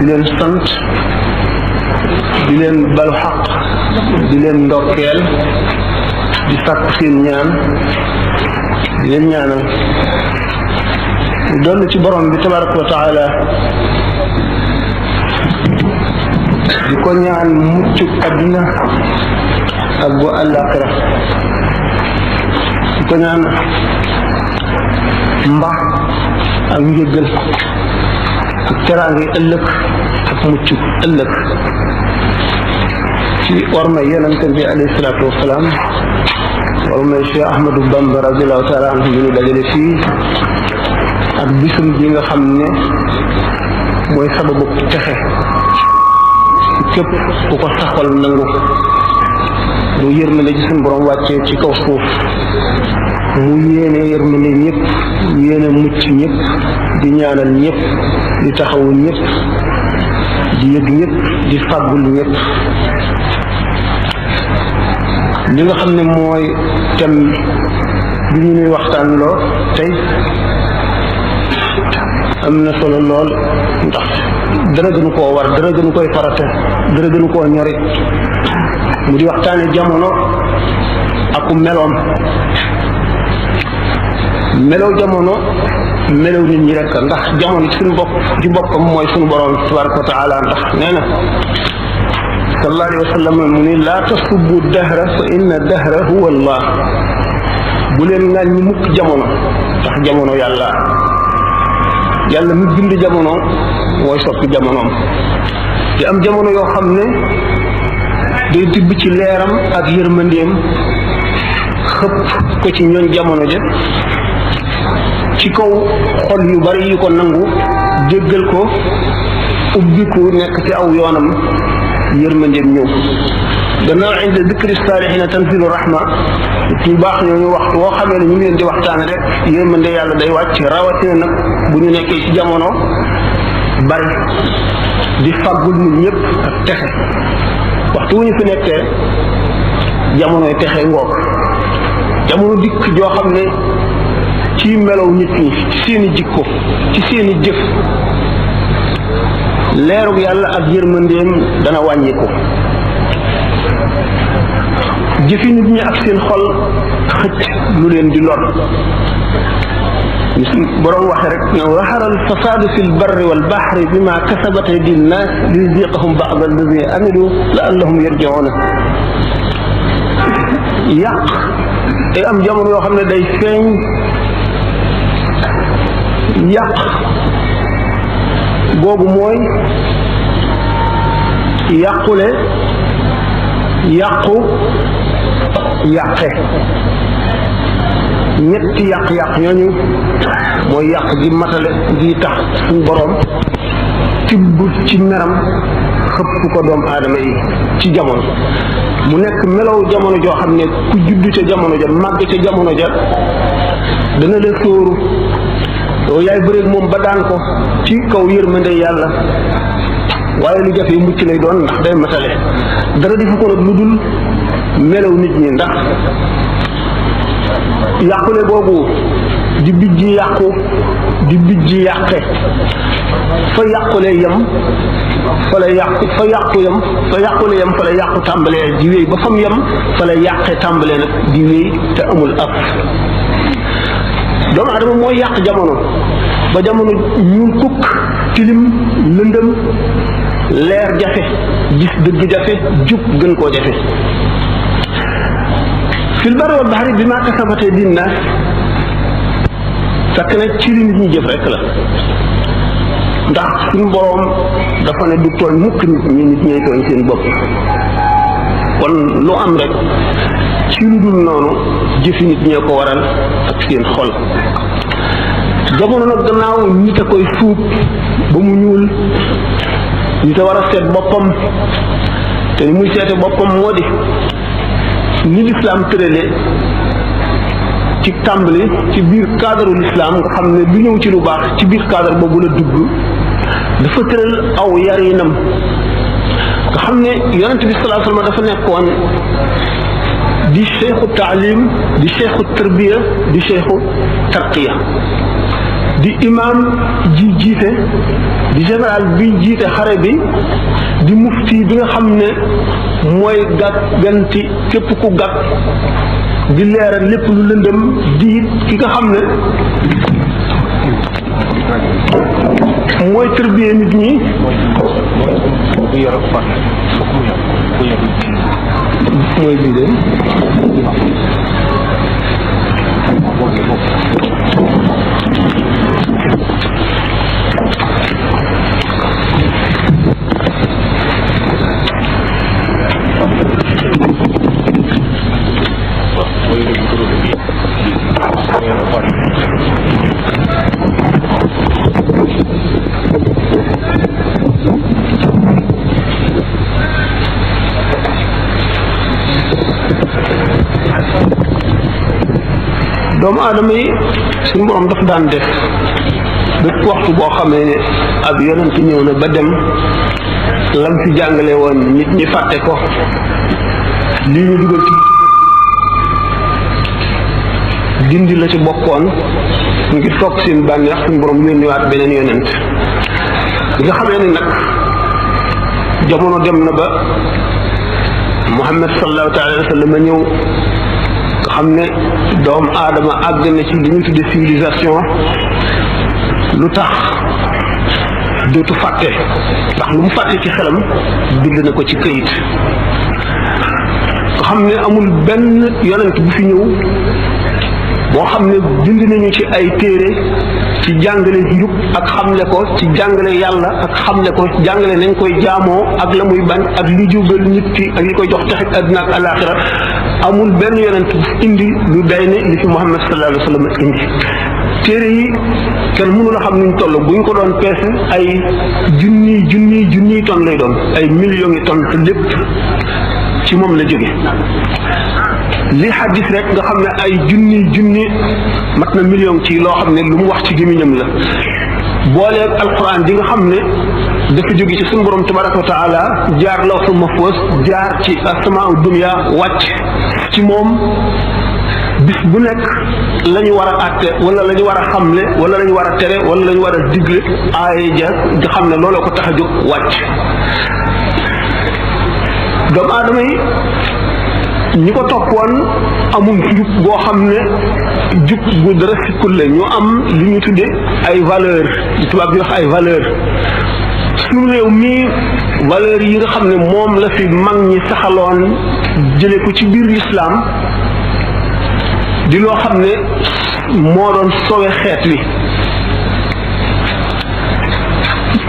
di leen sant di leen balu xaq di leen ndokkeel di sàkk seen ñaan di leen ñaanal dolli ci borom bi tabaraka wa taala di ko ñaan muccu àddina ak bu àllaaxira di ko ñaan mbax ak njëggal ak teraange ëllëg ak muccu ëllëg ci ormay yonente bi alayhi salaatu wasalaam ormay Cheikh Ahmadou Bamba radiallahu taala anhu bi ñu dajale fii ak bisum bi nga xam ne mooy sababu texe képp ku ko saxal nangu lu yërmande ci suñu borom wàccee ci kaw suuf mu yéene yërmande ñëpp yéene mucc ñëpp di ñaanal ñëpp di taxawu ñëpp di yëg ñëpp di fàggul ñëpp li nga xam ne mooy thème bi ñu nuy waxtaan loo tey am na solo lool ndax dara gënu koo war dara gënu koy farata dara gënu koo ñorit mu di waxtaane jamono aku meloom melow jamono melow nit ñi rek ndax jamono ci suñu bopp ci boppam mooy suñu borom tabaraka wa taala ndax nee na sallallahu alayhi wa sallam mu ni laa tasubbu dahra fa inna dahra huwa allah bu leen ngaan ñi mukk jamono ndax jamono yàlla mi bind jamono mooy soppi jamonoom te am jamono yoo xam ne day tibb ci leeram ak yërmandeem xëpp ko ci ñooñ jamono ja ci kaw xol yu bari yu ko nangu jéggal ko ubbiku nekk ci aw yoonam yërmandeem ñëw gannaaw inda dikri saalihiina tanzilu rahma ñu baax ñooñu waxtu woo xamee ne ñu ngi leen di waxtaane rek yërmande yàlla day wàcc rawatina nag bu ñu nekkee ci jamono bari di fàggul nit ñëpp ak texe waxtu wu ñu fi nekkee jamonoy texe ngoog jamono dikk joo xam ne ci melow nit ñi ci seeni jikko ci seeni jëf leerug yàlla ak yërmandeem dana wàññiku jëfi nit ñi ak seen xol xëcc lu leen di lor borom waxe rek ne zahara alfasadu fi lbarri walbahri bima kasabat aydi nnas liyuziqahum ba'da alladi amilu la'allahum yarji'una yàq day am jamono yoo xam ne day feeñ yàq googu mooy yàqule yàqu yàqe ñetti yàq-yàq ñooñu mooy yàq gi matale gi tax suñu boroom tibb ci meram xëpp ko doom aadama yi ci jamono mu nekk melow jamono joo xam ne ku juddu ca jamono ja màgg ca jamono ja dana la sóoru yow yaay bëreeg moom ba daan ko ci kaw yërmande yàlla waaye lu jafe mucc lay doon ndax day matale dara di fu ko nag lu dul melaw nit ñi ndax yàqule boobu di bijji yàqu di bijji yàqe fa yàqule yem fa la yàqu fa yàqu yem fa yàqule yem fa la yàqu tàmbalee di wéy ba fam yem fa la yàqe tàmbalee nag di wéy te amul ab doomu adama mooy yàq jamono ba jamono ñuul kukk tilim lëndëm leer jafe gis dëgg jafe jub gën koo jafe fil barri wal bahri bi maa kasabat aydin naas fekk na ci li nit ñi jëf rek la ndax suñu boroom dafa ne du tooñ mukk nit ñi nit ñooy tooñ seen bopp kon lu am rek ci lu dul noonu jëfi nit ñee ko waral ak seen xol jamono nag gannaaw nit a koy suub ba mu ñuul nit a war a seet boppam te ni muy seete boppam moo di ni lislaam tërale ci tàmbali ci biir cadre lislaam nga xam ne du ñëw ci lu baax ci biir cadre boobu la dugg dafa tëral aw yarinam nga xam ne yonent bi sallallahu alayhi wasallam dafa nekkoon di cheikhu taalim di cheikhu tarbiya di cheikhu tarqiya di imam ji jiite di général bi jiite xare bi di mufti bi nga xam ne mooy gàgganti képp ku gàgg di leeral lépp lu lëndëm di ki nga xam ne mooy tërbiyee nit ñi mooy bii de doomu aadama yi suñu borom daf daan def bépp waxtu boo xamee ne ab yonent ñëw na ba dem lam fi jàngale woon nit ñi fàtte ko lii ñu dugal ci dindi la ci bokkoon ngir toog seen bànneex suñu borom yónniwaat beneen yonent bi nga xamee ne nag jamono dem na ba Muhammad sallallahu alayhi wa sallam ñëw nga xam ne doomu aadama àgg na ci li ñu tudde civilisation lu tax dootu fàtte ndax lu mu fàtte ci xelam bind na ko ci këyit nga xam ne amul benn yonent bu fi ñëw boo xam ne bind nañu ci ay téere ci jàngale njub ak xamle ko ci jàngale yàlla ak xamle ko jàngale nañ koy jaamoo ak la muy bañ ak li jubal nit ki ak li koy jox texit àddina ak alaaxira amul benn yonent bu indi lu day ne li fi Muhammad sallallahu alayhi wa sallam indi téere yi kenn mënu la xam nuñ toll buñ ko doon peese ay junniy tonnes lay doon ay millions yi tonnes te lépp ci moom la jóge li xadis rek nga xam ne ay junni mat na million ci loo xam ne lu mu wax ci gémmiñam la booleeg alquran di nga xam ne dafa jóge ci suñu borom tabaraka wa taala jaar lawhul mahfuz jaar ci asamaau dunya wàcc ci moom bis bu nekk la ñu war a àtte wala la ñu war a xamle wala la ñu war a tere wala la ñu war a digle aaya ja nga xam ne looloo ko tax a jóg wàcc doomu aadama yi ñi ko toppoon amul njub boo xam ne jub bu dara sikkul la ñu am li ñu tudde ay valeur tubaab bi wax ay valeur suñu réew mii valeur yi nga xam ne moom la fi mag ñi saxaloon jële ko ci biir lislaam di loo xam ne moo doon sowe xeet wi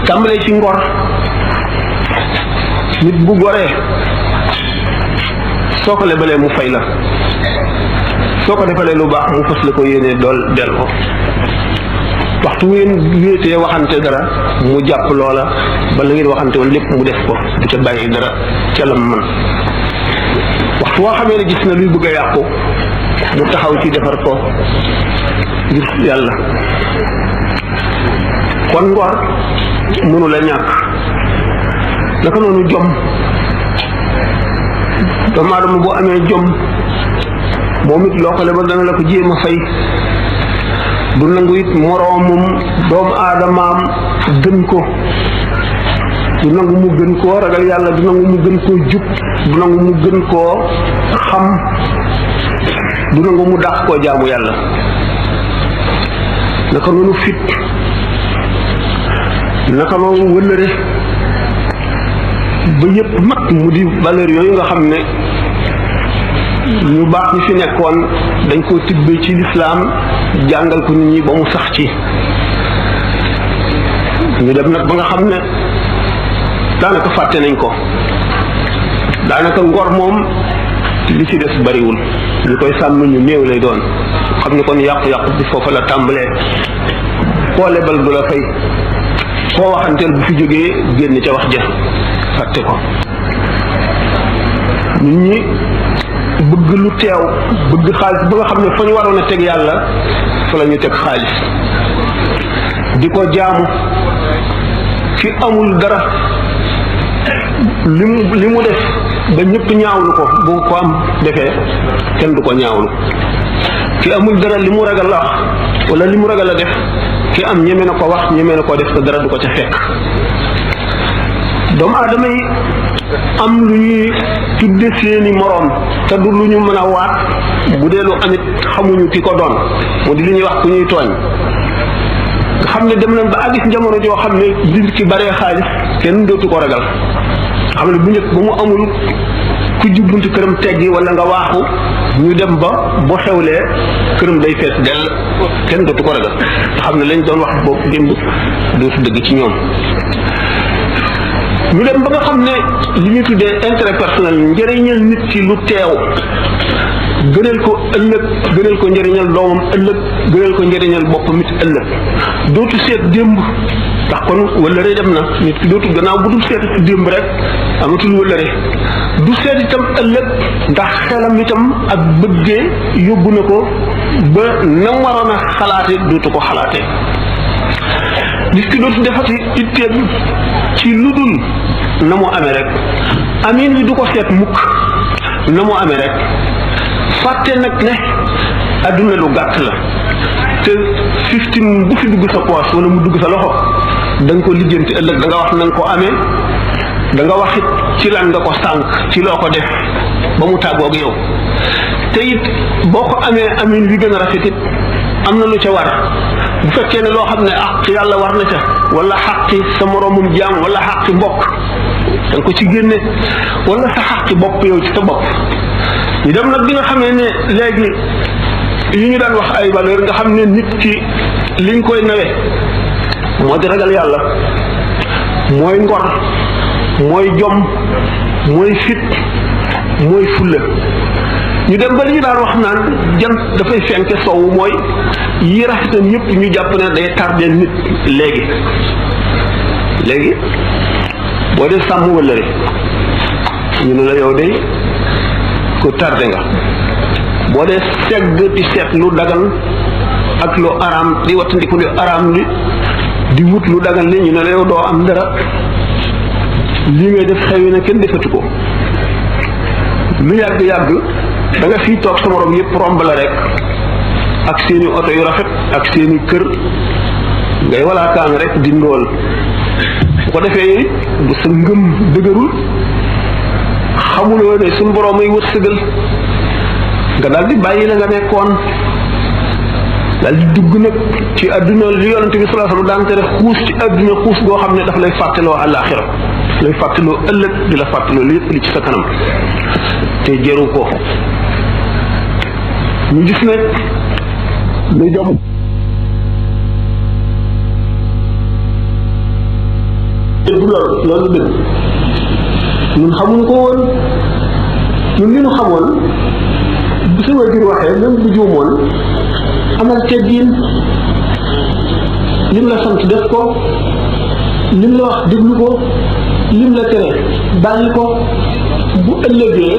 tàmbalee ci ngor nit bu goree soo ko lebalee mu fay la soo ko defalee lu baax mu fas la ko yéenee dool del ko waxtu ngeen wéetee waxante dara mu jàpp loola ba la ngeen waxante woon lépp mu def ko du ca bàyyi dara ca lam man waxtu woo xamee ne gis na luy bëgg a yàqu mu taxaw ci defar ko ngir yàlla kon ngor mënu la ñàkk naka noonu jom doomu aadama boo amee jom moom it loo ko lebal dana la ko jéem a fay du nangu it moroomum doomu aadamaam gën ko du nangu mu gën koo ragal yàlla du nangu mu gën koo jub du nangu mu gën koo xam du nangu mu dàq koo jaamu yàlla naka noonu fit naka noonu wëllëre ba yëpp mat mu di valeur yooyu nga xam ne ñu baax ñi fi nekkoon dañ koo tibbee ci lislaam jàngal ko nit ñi ba mu sax ci ñu dem nag ba nga xam ne daanaka fàtte nañ ko daanaka ngor moom li ci des bariwul ñu koy sàmm ñu néew lay doon xam ne kon yàqu-yàqu bi foofa la tàmbalee koo lebal du la fay koo waxanteel bu fi jógee génn ca wax ja fàtte ko nit ñi bëgg lu teew bëgg xaalis ba nga xam ne fa ñu waroon a teg yàlla fa la ñu teg xaalis di ko jaamu ki amul dara li mu def ba ñëpp ñaawlu ko bu ko am defee kenn du ko ñaawlu ki amul dara li mu ragal la wax wala li mu ragal a def ki am ñeme na ko wax ñeme na ko def te dara du ko ca fekk. doomu aadama yi am lu ñuy tudde seeni moroom te du lu ñu mën a waat bu dee lu amit xamuñu ki ko doon mu di li ñuy wax ku ñuy tooñ. nga xam ne dem nañ ba àgg jamono joo xam ne nit ki baree xaalis kenn dootu ko ragal. xam ne bu njëkk ba mu amul ku jubbunti këram teggi wala nga waaxu ñu dem ba bu xewlee këram day fees dell kenn dootu ko ragal nga xam ne lañ doon wax boobu démb dootu dëgg ci ñoom. ñu dem ba nga xam ne li ñu tuddee intérêt personnel njëriñal nit ki lu teew gënal ko ëllëg gënal ko njëriñal doomam ëllëg gënal ko njëriñal boppam it ëllëg dootu seet démb ndax kon wëllëre dem na nit ki dootu gannaaw bu dul seet démb rek amatul wëllëre du seet itam ëllëg ndax xelam itam ak bëggee yóbbu na ko ba nam waroon a xalaate dootu ko xalaatee nit ki dootu defati itteem ci lu dul na mu amee rek amin wi du ko seet mukk na mu amee rek fàtte nag ne adduna lu gàtt la te 15 bu fi dugg sa poos wala mu dugg sa loxo da nga ko lijjanti ëllëg da nga wax na nga ko amee da nga wax it ci lan nga ko sànq ci loo ko def ba mu tàggoog yow te it boo ko amee amin wi gën a rafet it am na lu ca war bu fekkee ne loo xam ne àq yàlla war na ca wala xaqi sa moroomum jaam wala xaqi mbokk da nga ko ci génne wala sa xaqi bopp yow ci sa bopp ñu dem nag bi nga xamee ne léegi yi ñu daan wax ay valeur nga xam ne nit ki liñ koy nawe moo di ragal yàlla mooy ngor mooy jom mooy fit mooy fulla ñu dem ba li ñu daan wax naan jant dafay fenke sowwu mooy yi rafetam yëpp ñu jàpp ne day tardé nit léegi boo dee sàmm wëllëre ñu ne la yow de ku tardé nga boo dee segg di seet lu dagan ak lu araam di wattandiku lu araam li di wut lu dagan li ñu ne la yow doo am dara lii ngay def xewi na kenn defatu ko lu yàgg-yàgg da nga fii toog sa morom yëpp romb la rek ak seeni oto yu rafet ak seeni kër ngay walaakaan rek di ndóol bu ko defee bu sa ngëm dëgërul xamuloo ne suñ borom ay wërsëgal nga daal di bàyyi la nga nekkoon daal di dugg nag ci àdduna li yonente bi sallallahu alayhi wasallam daan tere xuus ci àdduna xuus goo xam ne daf lay fàttaloo àllaaxira lay fàttaloo ëllëg di la fàttaloo lépp li ci sa kanam te jëru ko ñu gis ne day jom du loolu dëgg ñun xamuñu ko woon ñun li ñu xamoon bu sa waajur waxee même bu juumoon amal teggin lim la sant def ko lim la wax déglu ko lim la tere bàyyi ko bu ëllëgee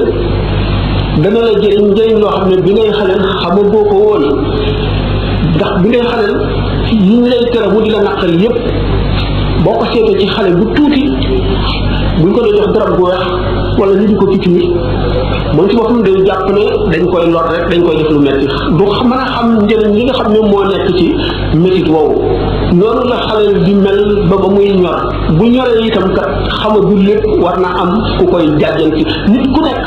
dana la jëriñ njëriñ loo xam ne bi ngay xaleel xamagoo ko woon ndax bi ngay xaleel yi ñu lay tere mu di la naqari yépp boo ko seetee ci xale bu tuuti buñ ko dee jox garab gu weex wala ñu di ko picc mi moom ci boppam day jàpp ne dañ koy lor rek dañ koy def lu metti du mën a xam njëriñ li nga xam ne moo nekk ci métit woowu noonu la xale di mel ba muy ñor bu ñoree itam kat xamagul lépp war na am ku koy jàjjanti nit ku nekk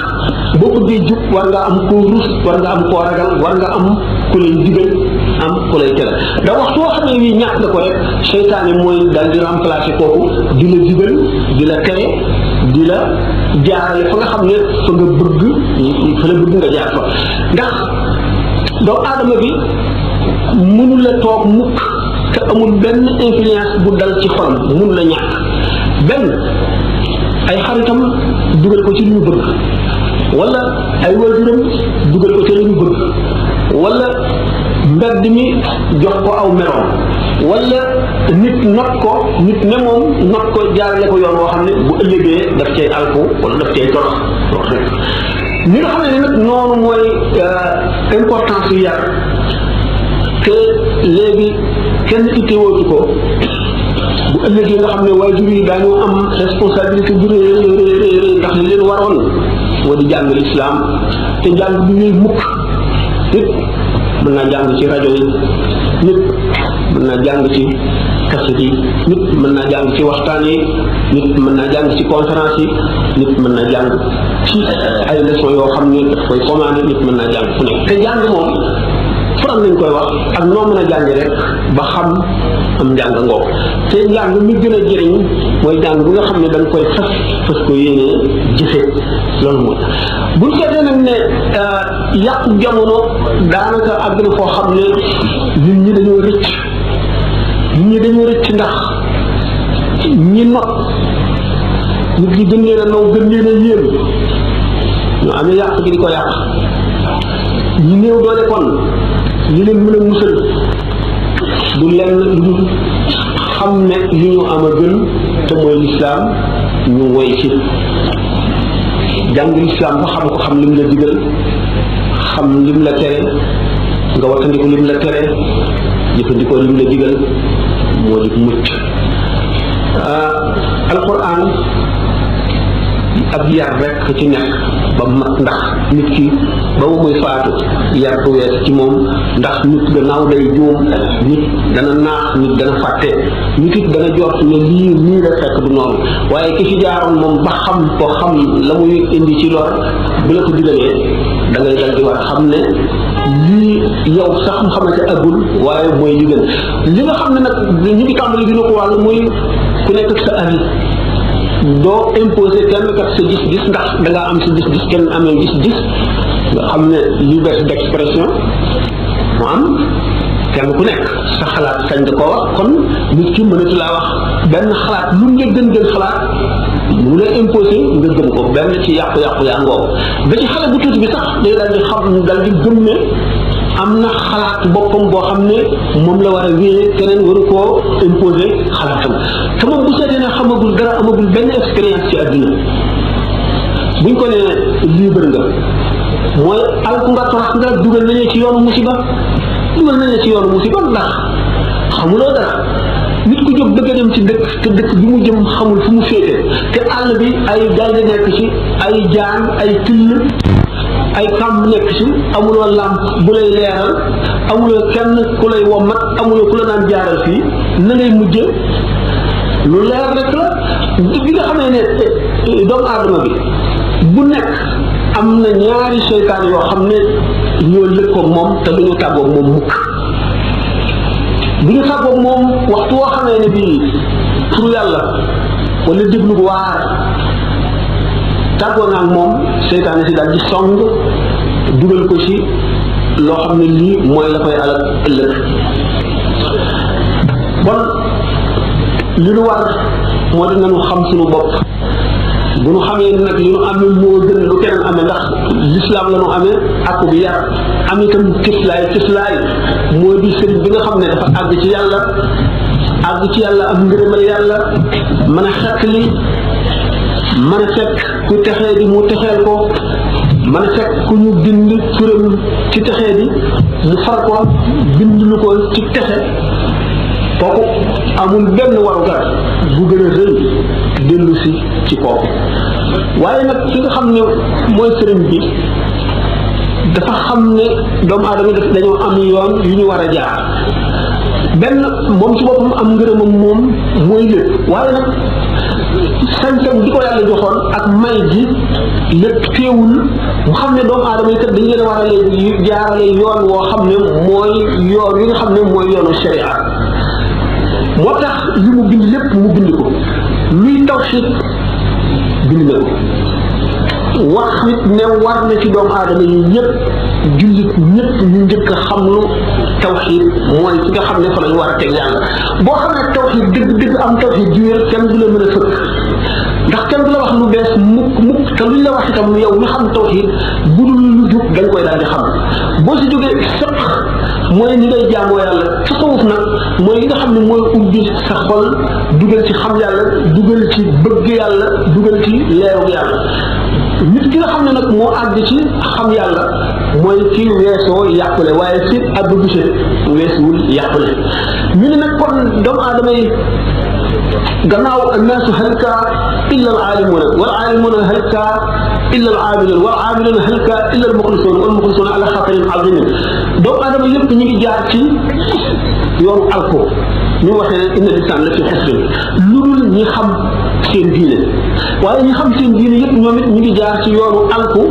boo bëggee jub war nga am koo rus war nga am koo ragal war nga am ku lay digal am ku lay tere da waxtu woo xam ne wi ñàkk nga ko rek seytaane mooy dal di remplacer kooku di la digal di la tere di la jaarale fa nga xam ne fa nga bëgg nga jaar fa ndax doomu aadama bi mënu la toog mukk te amul benn influence bu dal ci xolam mënu la ñàkk benn ay xaritam dugal ko ci li ñu bëgg wala ay waajuram dugal ko ci li ñu bëgg wala mbedd mi jox ko aw meloom wala nit not ko nit ne moom not ko jaarale ko yoon woo xam ne bu ëllëgee daf cay alku wala daf cay torox ñi nga xam ne nag noonu mooy importance yu yar te léegi kenn ittewootu ko bu ëllëgee nga xam ne waajur yi daañu am responsabilité bu rëy ndax li leen waroon moo di jàng lislaam te jàng bi ñuy mukk nit mën naa jàng ci rajo yi, nit mën naa jàng ci kaset yi, nit mën naa jàng ci waxtaan yi, nit mën naa jàng ci conférence yi, nit mën naa jàng ci ay leçons yoo xam ne daf koy commandé, nit mën naa jàng fu nekk. te jàng moom faral nañ koy wax ak noo mën a jàngi rek ba xam am njàng ngoo. te njàng mi gën a jëriñ mooy jàng bu nga xam ne da nga koy fas ko yéenee jëfe. loolu mooy buñ seetee nag ne yàqu jamono daanaka àgg na foo xam ne nit ñi dañoo rëcc ndax ñi not nit ñi gën leen a naw gën leen a yéem ñu amee yàq gi di ko yàq. ñi néew doole kon li leen mën a musal du lenn lu dul xam ne li ñu am a gën te mooy lislaam ñu woy ci jàng lislaam ba xam ko, xam lim la digal, xam lim la tere, nga wattandiku lim la tere, jëfandikoo lim la digal, moo di mucc. alquran ab yar rek ci nekk ba mat, ndax nit ki ba mu muy faatu yar du wees ci moom, ndax nit gannaaw day juum, nit dana naax, nit dana fàtte, nit it dana jort ne lii la fekk du noonu. waaye ki fi jaaroon moom ba xam ko, xam la muy indi ci lor, bu la ko digalee da ngay dal di war xam ne lii yow sax mu xamante agul waaye mooy li gën. li nga xam ne nag ñu ngi tàmbali dina ko wàll muy ku nekk ak sa avis. doo imposer kenn kat sa gis-gis, ndax da ngaa am sa gis-gis, kenn amee gis-gis. nga xam ne liberté d'expression mu am, kenn ku nekk sa xalaat sañ da koo wax. kon nit ki mënatu laa wax benn xalaat lu mu la gën xalaat mu la imposer nga gëm ko. benn ci yàqu-yàqu yaa ngoo ba ci xale bu tuuti bi sax day dal di xam, dal di gëm ne am na xalaat boppam boo xam ne moom la war a wéyee, keneen waru koo imposer xalaatam. te moom bu seetee ne xamagul dara, amagul benn expérience ci àdduna, buñ ko nee libre nga mooy alku nga, torax nga, dugal nañu ci yoonu musiba ndax xamuloo dara. nit ku jóg bëgg a dem ci dëkk te dëkk bi mu jëm xamul fu mu féete, te àll bi ay gaynde nekk ci, ay jaan, ay till, ay kàmb nekk ci, amuloo làmp bu lay leeral, amuloo kenn ku lay wommat, amuloo ku la naan jaaral fii, na ngay mujje lu leer rek la. bi nga xamee ne doomu aadama bi bu nekk am na ñaari seytaan yoo xam ne ñoo lëkkoog moom te duñu tàggoog moom mukk. bu ñu tàggoog moom waxtu woo xamee ne bii pour yàlla wala déglu bu waar tàggoo naa ak moom, seytaane si daal di song dugal ko ci loo xam ne lii mooy la koy alal ëllëg. bon li nu war moo di nañu xam suñu bopp. bu nu xamee nag li nu amee moo gën lu keneen amee, ndax lislaam la nu amee ak bi yar, am itam cëslaay moo di sëriñ bi nga xam ne dafa àgg ci yàlla ak ngërëmal yàlla, mën a xettali, mën a fekk ku texee di mu texeel ko, mën a fekk ku ñu bind turam ci texee di mu far ko bind lu ko ci texe. kooku amul benn warugar bu gën a rëy dellu si ci kooku. waaye nag ki nga xam ne mooy sëriñ bi dafa xam ne doomu aadama daf dañoo am yoon yu ñu war a jaar. benn moom ci boppam am ngërëmam moom mooy lépp, waaye nag sañ-sañ di ko yàlla joxoon ak may ji lépp teewul mu xam ne doomu aadama yi kat dañu leen war a jaarale yoon woo xam ne mooy yoon yi nga xam ne mooy yoonu sharia. moo tax li mu bind lépp mu bind ko. luy tawxiid bind na ko. wax nit ne war na ci doomu aadama yi ñëpp, jullit ñëpp ñu njëkk a xam lu tawxiid mooy fi nga xam ne fa lañu war a teg yàlla. boo xam ne tawxiid dëgg am tawxiid ju wér, kenn du la mën a fëkk, ndax kenn du la wax lu bees mukk te luñ la wax itam yow mi xam tawxiid bu dul lu jub dañ koy daal di xam. boo si jógee fiq mooy ni ngay jaamoo yàlla. tasawuf nag mooy li nga xam ne mooy ubbi sa xol, dugal ci xam yàlla, dugal ci bëgg yàlla, dugal ci leeru yàlla. nit ki nga xam ne nag moo àgg ci xam yàlla mooy ki weesoo yàqule, waaye fi àgg bise weesuwul yàqule. ñu ne nag kon doomu aadama yi gannaaw annaasu halka illa al aalimuuna wal aalimuuna halka illa al aabiduun wal aabiduun halaka illa al muxlisuun wal muxlisuun ala xatarin azimin. doomu aadama yëpp ñu ngi jaar ci yoonu alko ñu waxee ne inna lisaan la fi xusrin lu dul ñi xam seen diine waaye ñi xam seen diine yëpp ñoom it ñu ngi jaar ci yoonu alku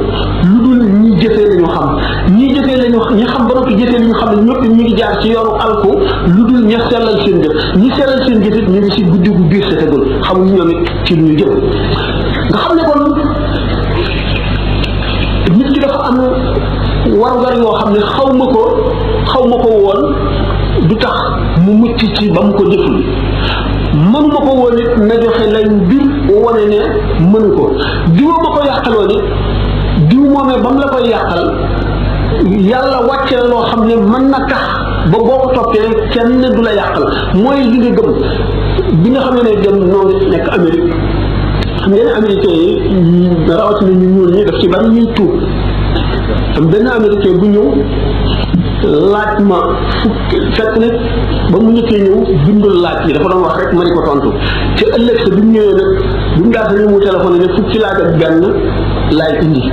lu dul ñi jëfee la ñu xam ñi jëfee la ñu ñi xam ba noppi jëfee li ñu xam ne ñëpp ñu ngi jaar ci yoonu alku lu dul ña sellal seen jëf ñi sellal seen jëf it ñu ngi si guddi gu biir setagul xamuñ ñoom it ci lu ñu jëm nga xam ne kon nit ki dafa am warugar yoo xam ne xaw ma ko woon du tax mu mucc ci ba mu ko jëful mënuma ko woon it na joxe lay mbir wane ne mënu ko diwa ma ko yàqaloo nit diw moomee ba mu la koy yàqal yàlla wàcce la loo xam ne mën na tax ba boo ko toppee kenn du la yàqal mooy li nga gëm bi nga xam ne dem noonu nekk Amérique xam ngeen américain yi rawatina ñu ñuul ñi daf ci bari ñuy tuub am benn américain bu ñëw laaj ma fekk ne ba mu njëkkee ñëw bindul laaj yi dafa doon wax rek ma di ko tontu ci ëllëg sa bi mu ñëwee nag bi mu daal ñu mu téléphoné ne fukki laaj ak benn laay indi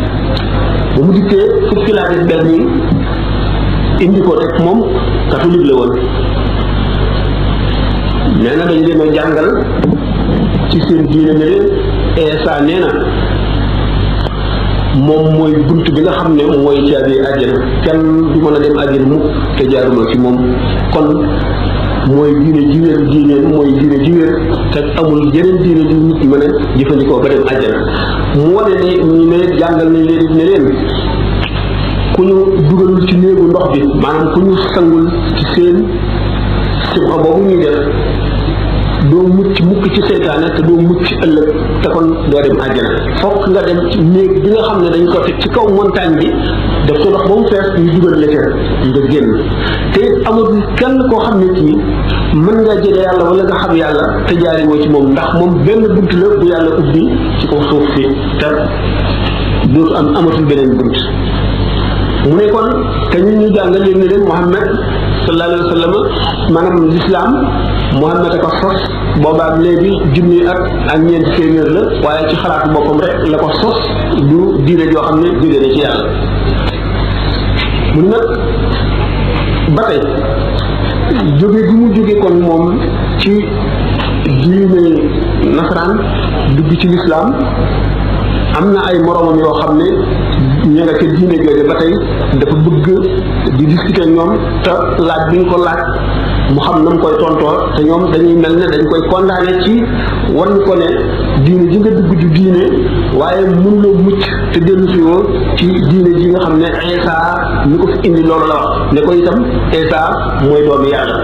ba mu dikkee fukki laaj ak benn yi indi ko rek moom catholique la woon nee na dañ leen a jàngal ci seen diine ne leen Eesa nee na moom mooy bunt bi nga xam ne mooy caabi àjjana kenn du mën a dem àjjana mukk te jaaruma ci moom kon mooy diine ji wér diine mooy diine ji wér te amul yeneen diine ju nit mën a jëfandikoo ba dem àjjana mu wane ne ñu ne jàngal nañ leen ne leen ku ñu dugalul ci néegu ndox bi maanaam ku ñu sangul ci seen sibxa boobu ñuy def doo mucc mukk ci seytaane te doo mucc ëllëg te kon doo dem àjjana fokk nga dem ci néeg bi nga xam ne dañ ko teg ci kaw montagne bi daf ko ndox ba mu fees ñu dugal la ca nga génn te amul kenn koo xam ne kii mën nga jege yàlla wala nga xam yàlla te jaari woo ci moom ndax moom benn bunt la bu yàlla ubbi ci kaw suuf si te dootu am amatul beneen bunt mu ne kon te ñun ñu jàngal leen ne leen Muhammad sallallahu alayhi wa sallam maanaam l'islam Muhammad a ko sos boobaak léegi junni ak ñeenti téeméer la waaye ci xalaatu boppam rek la ko sos du diine joo xam ne jóge na ci yàlla mun nag ba tey jóge gi mu jóge kon moom ci diine nasaraan dugg ci l'islam am na ay moromam yoo xam ne ña nga ca diine jooje ba tey dafa bëgg di discuter ñoom te laaj bi ñu ko laaj mu xam na mu koy tontoo te ñoom dañuy mel ne dañ koy condamné ci wan ko ne diine ji nga dugg ju diine waaye mënuloo mucc te dellu si woo ci diine ji nga xam ne Isa ñu ko fi indi loolu la wax ne ko itam Isa mooy doomu yàlla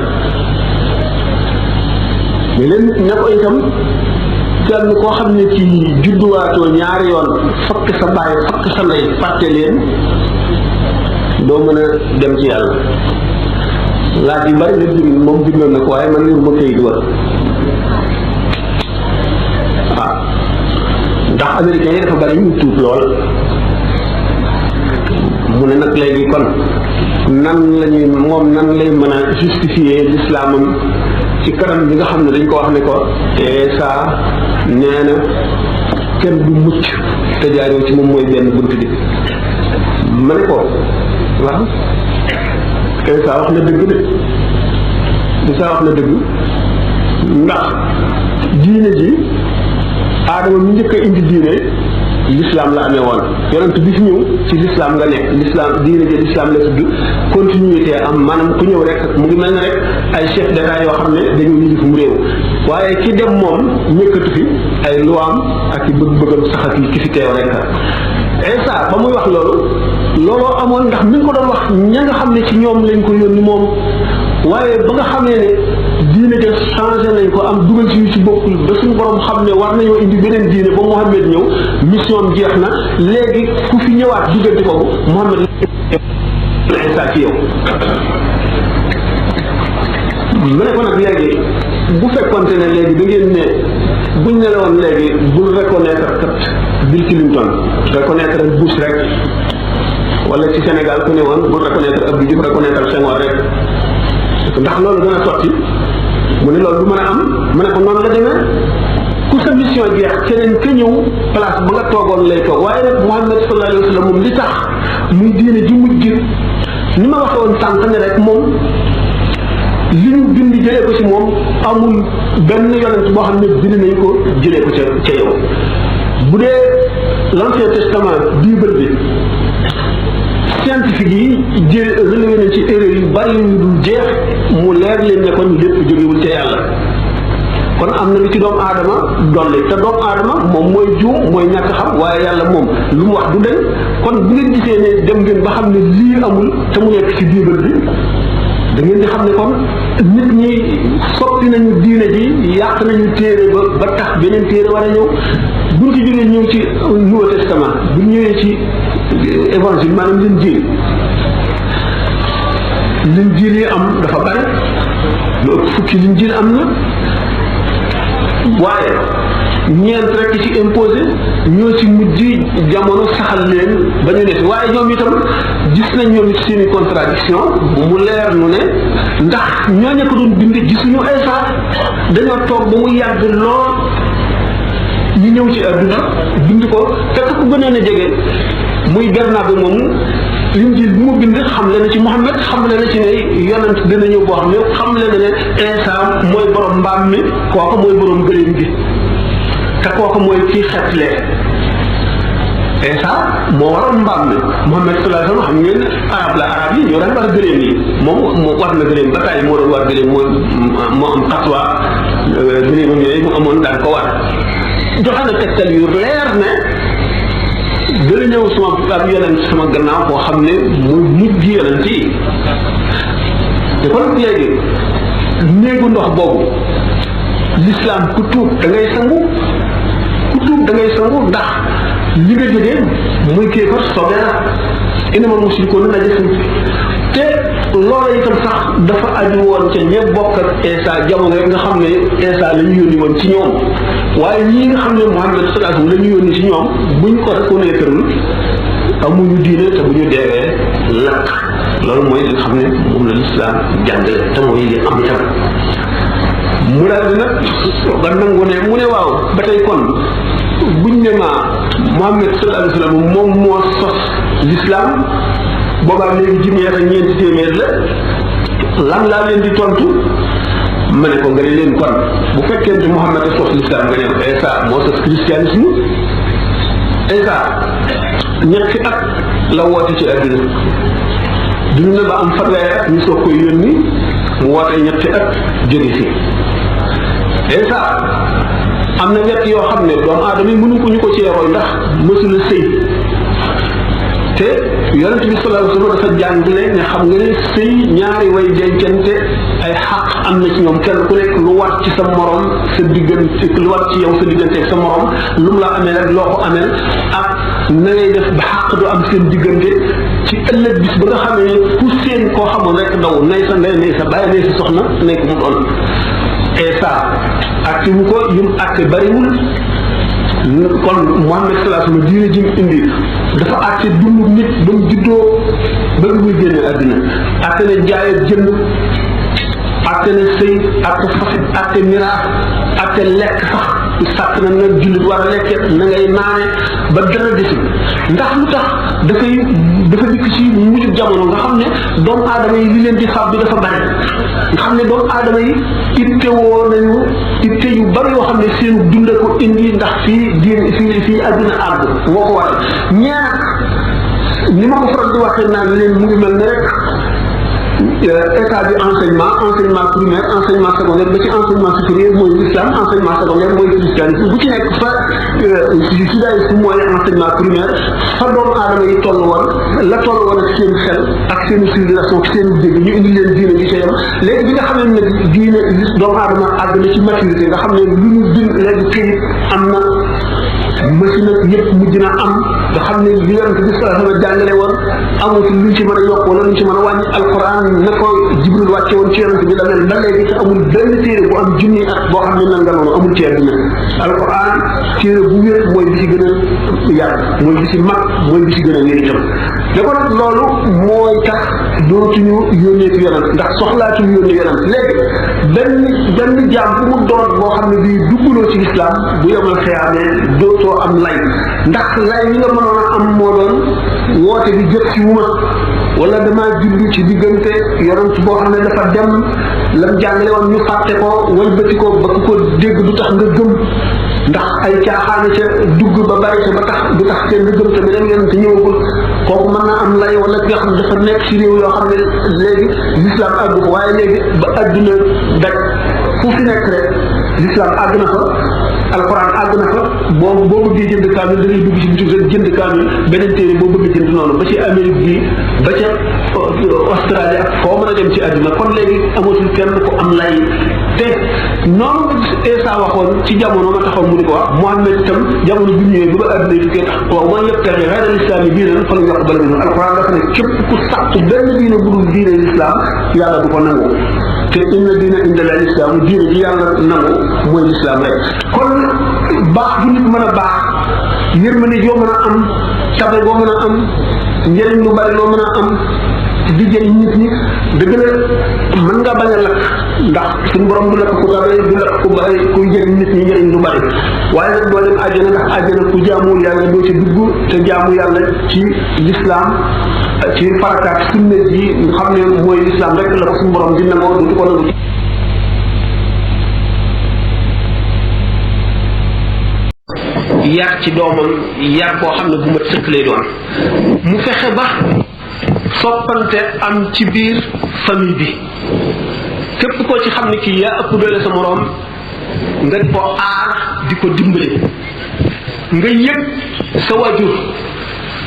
mais leen ne ko itam kenn koo xam ne ci judduwaatoo ñaari yoon fakk sa baay fakk sa ndey fàtte leen doo mën a dem ci yàlla laaj yu bari la jëriñ moom bindoon na ko waaye man liru ma këyit wa waaw ndax américains yi dafa bari ñu tuub lool mu ne nag léegi kon nan lañuy moom nan lay mën a justifier l'islamam ci kanam bi nga xam ne dañ ko wax ne ko Isa nee na kenn du mucc te jaaroo ci moom mooy benn bunt bi ma ne ko waaw Isa wax na dëgg de Isa wax na dëgg ndax diine ji aadama mu njëkk a indi diine l'islam la amee woon yonent bi fi ñëw ci l'islam nga nekk l'islam diine ji l'islam la tudd continuité am maanaam ku ñëw rek mu ngi mel ne rek ay chef d'état yoo xam ne dañu yilif mu réew waaye ki dem moom ñëkkatu fi ay luwaam ak i bëgg-bëggam saxat yi ki fi teew rek Isa ba muy wax looloo amoon ndax mi ngi ko doon wax ña nga xam ne ci ñoom lañ ko yónni moom waaye ba nga xamee ne diine de changé nañ ko am dugal ci yu ci bokkul ba suñu borom xam ne war nañoo indi beneen diine ba Muhammad ñëw mission jeex na léegi ku fi ñëwaat diggante boobu Muhammad Isa ci yow mu ne ko nag léegi bu fekkonte ne léegi da ngeen ne buñ ne la woon léegi bul reconnaître kat Bill Clinton reconnaître Bush rek wala ci Sénégal ku ne woon bul reconnaître Abdou Diouf reconnaître Senghor rek ndax loolu dana sotti mu ne loolu du mën a am mu ne ko noonu la demee ku sa mission jeex keneen ka ñëw place ba nga toogoon lay toog waaye nag Muhammad sallallahu alayhi wa sallam moom li tax muy diine ji mujj ni ma waxee woon sànq ne rek moom li ñu bind jëlee ko ci moom amul benn yonent boo xam ne bind nañ ko jëlee ko ca yow bu dee l'Ancien Testament Bible bi scientifique yi relevé nañ ci erreur yu bari yu dul jeex mu leer leen ne kon lépp jógewul ca yàlla kon am na lu ci doomu aadama dolli te doomu aadama moom mooy juum mooy ñàkk xam waaye yàlla moom lu mu wax du deñ kon bu ngeen gisee ne dem ngeen ba xam ne lii amul te mu nekk ci Bible bi da ngeen di xam ne kon nit ñi soppi nañu diine ji yàq nañu téere ba tax beneen téere war a ñëw buñ ci jógee ñëw ci Nouveau Testament buñ ñëwee ci évangile maanaam Linjiil yi am dafa bari lu ëpp fukki Linjiil am na waaye ñeent rek ci imposé ñoo ci mujj jamono saxal leen ba ñu nekk waaye ñoom itam gis nañ ñoom it seeni contradiction mu leer nu ne ndax ñooñu ko doon bind gisuñu Isa dañoo toog ba mu yàgg lool ñu ñëw ci àdduna bind ko fekk ku gënoon a jege muy Bernabe moomu Linjiil bi mu bind xam le na ci Muhammad xam le na ci ne yonent dina ñëw boo xam ne xam le na ne Isa mooy borom mbaam mi kooku mooy borom gëléem gi te kooku mooy kii xetlee Isa moo waroon mbaam mi Muhammad sallallahu alayhi wa sallam xam ngeen arab yi ñoo daan war gëléem yi moom war na gëléem ba tàyyi moo doon war gëléem moo am xatwa gëléemam yooyu mu amoon daan ko war joxe na tegtal yu leer ne dana ñëw sama ab yonent sama gannaaw koo xam ne muy mujj yonent yi te kon léegi néegu ndox boobu l'islam ku tuub da ngay sangu ndax li nga jógee muy kéefar sobe la innamal mushrikuuna najasun te loola itam sax dafa aju woon ca ñëpp bokk ak Isa jamono rek nga xam ne Isa la ñu yónni woon ci ñoom waaye ñii nga xam ne Muhammad sallallahu alayhi wasallam la ñu yónni ci ñoom buñ ko reconnaître amuñu diine te bu ñu deewee lakk loolu mooy li nga xam ne moom la lislaam jàngale te mooy li am itam mu daal di nag ba nangu ne mu ne waaw ba tey kon buñ ne ma Muhammad sallallahu alayhi wasallam moom moo sos l'islam boobaa léegi junni ak ñeenti téeméer la lan laa leen di tontu ma ne ko nga ne leen kon bu fekkente Muhammad a sos l'islam nga ne ko Isa moo sos christianisme Isa ñetti at la woote ci àdduna duñu ne ba am fanweeri at ñu soog koy yónni mu woote ñetti at jóge fi Isa am na ñett yoo xam ne doomu aadama yi mënu ko ñu ko ci roy ndax mësula sëy te yonent bi sallallahu alayhi wa sallam dafa jàngale ne xam nga ne sëy ñaari way dencante ay xaq am na ci ñoom kenn ku nekk lu war ci sa morom sa diggante lu war ci yow sa diggante ak sa morom lu mu la amee rek loo ko amee ak na ngay def ba xaq du am seen diggante ci ëllëg bis ba nga xam ne ku seen koo xamul rek daw nay sa ndey nay sa bàyyi nay sa soxna nay ko mu doon Isa ak mu ko yum ak bariwul kon Muhammad sallallahu alayhi wa sallam diine ji mu indi dafa àtte dundu nit ba mu juddoo ba muy génne àddina àtte ne jaay ak jënd àtte ne sëy àtte fas àtte miraas àtte lekk sax sàkk na nag jullit war a lekke na ngay naane ba dara desul ndax lu tax dafa dikk ci mujj jamono nga xam ne doomu aadama yi li leen di fab bi dafa bari nga xam ne doomu aadama yi ittewoo nañu itte yu bari yoo xam ne seen dunda ko indi ndax fii àdduna àgg moo ko waral ñaar ni ma ko faral di waxee naan leen mu ngi mel ne rek état bi enseignement primaire enseignement secondaire ba ci enseignement supérieur mooy l'islam enseignement secondaire mooy christianisme bu ci nekk fa judaïsme mooy enseignement primaire fa doomu aadama yi toll woon ak seen xel ak seen civilisation ak seen dégg ñu indi leen diine gi ca yam léegi bi nga xam ne nag diine doomu aadama àgg na ci maturité nga xam ne lu ñu bind léegi këyit am na machine ak yëpp mujj na am nga xam ne li yonent bi sallallahu alayhi wa sallam jàngale woon amatul luñ ci mën a yokk wala luñ ci mën a wàññi alquran na ko Jibril wàcce woon ci yonent bi la mel ba léegi te amul benn téere bu am junni at boo xam ne mel nga noonu amul ci àddina alquran téere bu wér mooy bi ci gën a yàgg mooy bi ci mag mooy bi ci gën a wér itam da ko nag loolu mooy tax dootuñu yónnee ci yonent ndax soxlaatuñu yónnee yonent léegi benn jaam bu mu doon boo xam ne bii dugguloo ci lislaam bu yemal xiyaamee dootoo am lay ndax lay ñi nga mënoon a am moo doon woote bi jot ci wuma wala damaa julli ci diggante yonent boo xam ne dafa dem lam jàngale woon ñu fàtte ko wëlbati ko ba ku ko dégg du tax nga gëm ndax ay caaxaane ca dugg ba bari ca ba tax du tax seen nga gëm te beneen yonent ñëwagul kooku mën na am lay wala ki nga xam ne dafa nekk ci réew yoo xam ne léegi l'islam àggu ko waaye léegi ba adduna daj fu fi nekk rek l'islam àgg na fa alquran àgg na fa boo bëggee jënd kaamil da ngay dugg ci bitim rek jënd kaamil beneen téere boo bëgg jënd noonu ba ci Amérique bi ba ca Australie ak foo mën a dem ci àdduna kon léegi amatul kenn ku am lay te noonu Isa waxoon ci jamono ma taxaw mu di ko wax Muhammad itam jamono bi ñëwee ba àdduna yi tukkee tax waaw man yëpp taxe xeeral islam yi diine fa la yokk bala mi alquran dafa ne képp ku sàkku benn diine bu dul diine l'islam yàlla du ko nangu te inna diina inda al islam diine ji yàlla nangu mooy l'islam rek kon baax bu nit mën a baax yërmande yoo mën a am tabe boo mën a am njëriñ lu bari loo mën a am di jëriñ nit ñi dëgg la mën nga bañ a lakk ndax suñu borom du lakk ku tabe du lakk ku bari kuy jëriñ nit ñi njëriñ lu bari waaye nag doo dem àjjana ndax àjjana ku jaamul yàlla doo ci dugg te jaamu yàlla ci l'islam ci farakaat sunna ji nga xam ne mooy l'islam rek la ko suñu borom di nangoo du ko nangu yar ci doomam yar boo xam ne bu mat sëkk lay doon mu fexe ba soppante am ci biir famille bi képp koo ci xam ne kii yaa ëpp doole sa moroom nga di ko aar di ko dimbali nga yëg sa wajur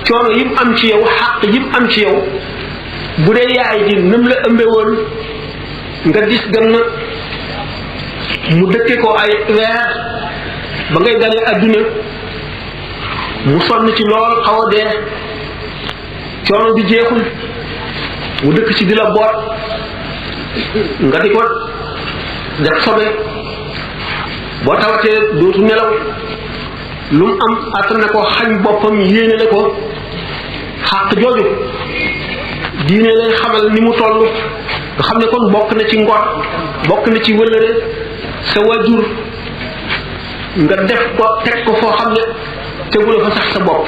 coono yim am ci yow xàq yim am ci yow bu dee yaay ji nam la ëmbe woon nga dis gan na mu dëkke ko ay weer ba ngay ganee adduna mu sonn ci lool xaw a dee coono bi jeexul mu dëkk ci di la boot nga di ko def sobe boo tawatee dootu nelaw lu mu am attan na ko xañ boppam yéene la ko xàq jooju diine lay xamal ni mu toll nga xam ne kon bokk na ci ngor bokk na ci wëllëre sa wajur nga def ko teg ko foo xam ne tegula fa sax sa bopp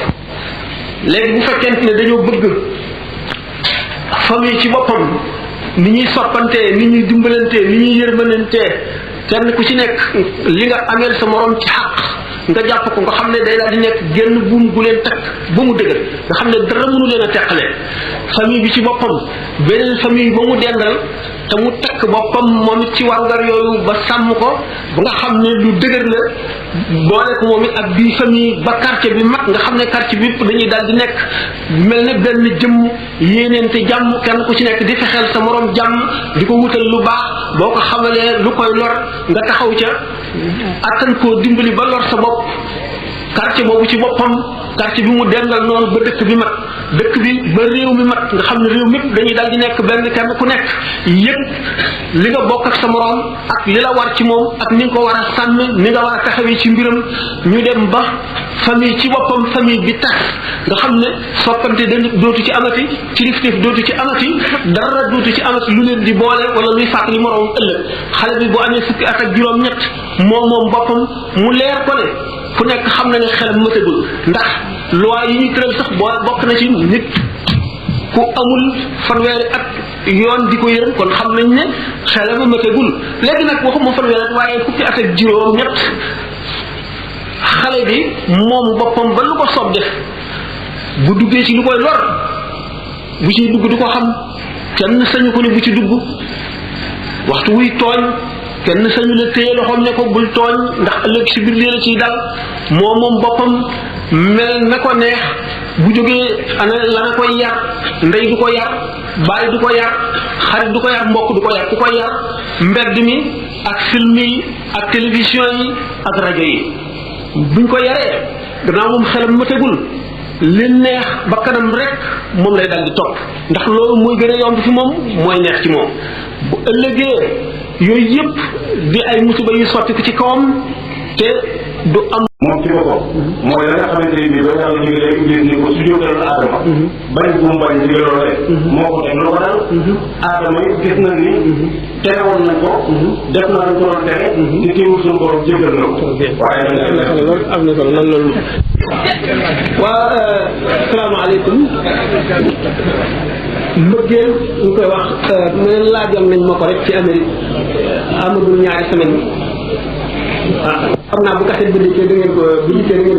léegi bu fekkente ne dañoo bëgg famille ci boppam ni ñuy soppantee ni ñuy dimbalantee ni ñuy yërmanantee kenn ku ci nekk li nga ameel sa morom ci xàq nga jàpp ko nga xam ne day daal di nekk génn buum gu leen takk ba mu dëgër nga xam ne dara mënu leen a teqale famille bi ci boppam beneen famille ba mu dendal te mu takk boppam moom it ci wàngar yooyu ba sàmm ko ba nga xam ne lu dëgër la boole ko moom it ak bii famille ba quartier bi mag nga xam ne quartier bi yëpp dañuy daal di nekk mel ne benn jëmm yéeneente jàmm kenn ku ci nekk di fexeel sa morom jàmm di ko wutal lu baax boo ko xamalee lu koy lor nga taxaw ca attan koo dimbali ba lor sa bopp quartier boobu ci boppam quartier bi mu dendal noonu ba dëkk bi mat dëkk bi ba réew mi mat nga xam ne réew mépp dañuy daal di nekk benn kenn ku nekk yëpp li nga bokk ak sa moroom ak li la war ci moom ak ni nga ko war a sàmm ni nga war a taxawee ci mbiram ñu dem ba famille ci boppam famille bi tax nga xam ne soppante dootu ci amati kilifteef dootu ci amati dara dootu ci amati lu leen di boole wala luy fàttali moroom ëllëg xale bi bu amee fukki at ak juróom-ñett moom boppam mu leer ko ne fu nekk xam na ne xelam mëtagul ndax loi yi ñuy tëral sax bokk na ci nit ku amul fanweeri at yoon di ko yërëm kon xam nañ ne xelam mëtagul léegi nag waxuma fanweeri at waaye fukki at ak juróom-ñett xale bi moom boppam ba lu ko soob def bu duggee ci lu koy lor bu ciy dugg du ko xam kenn sañu ko ne bu ci dugg waxtu wuy tooñ kenn sañu la téye loxoom ne ko bul tooñ ndax ëllëg si biir lii la ciy dal moom boppam mel na ko neex bu jógee ana la na koy yar ndey du ko yar baay du ko yar xarit du ko yar mbokk du ko yar ku koy yar mbedd mi ak film yi ak télévision yi ak rajo yi buñ ko yaree gannaaw moom xelam mëtagul li neex ba kanam rek moom lay dal di topp ndax loolu mooy gën a yomb ci moom mooy neex ci moom bu ëllëgee yooyu yëpp di ay musiba yu sotti ko ci kawam te du am moom ci boppam mooy la nga xamante ni bii ba yàlla ñu ngi lay gis ni ko su jóotal aadama bañ bu mu bañ ndigal loolee moo ko teg lu ko dal aadama yi gis na ni terewoon nañ ko def na lañ ko doon tere ci teewul suñu borom jéggal na ko waaye am na solo loolu waa salaamaaleykum mbëggeel ñu koy wax mu ne laajoon nañ ma ko rek ci Amérique amagul ñaari semaine xam naa bu kaset bi dikkee da ngeen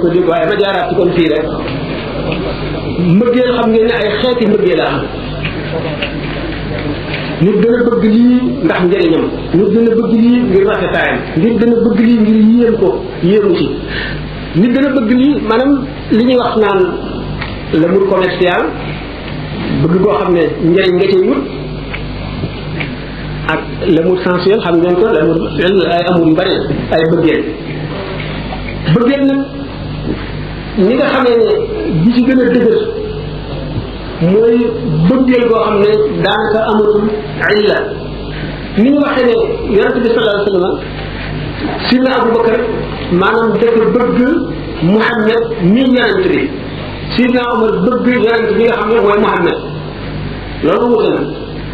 ko dégg waaye ma jaaraat ci kon fii rek mbëggeel xam ngeen ne ay xeeti mbëggeel la am nit dana bëgg lii ndax njëriñam nit dana bëgg lii ngir rafetaayam nit dana bëgg lii ngir yéemu ci nit dana bëgg lii maanaam li ñuy wax naan l'amour commercial bëgg goo xam ne njëriñ nga cay wut ak l'amour sensuel xam ngeen ko l'amour ay amour yu bari ay bëggeel nag ni nga xamee ne bi ci gën a dëgër mooy bëggeel goo xam ne daanaka amatul illa ni ñu waxee ne yonente bi sallallahu alayhi wa sallam sidna Abubakar maanaam dafa bëgg Muhammad mi yonente bi sidna Omar bëgg yonente bi nga xam ne mooy Muhammad loolu wute na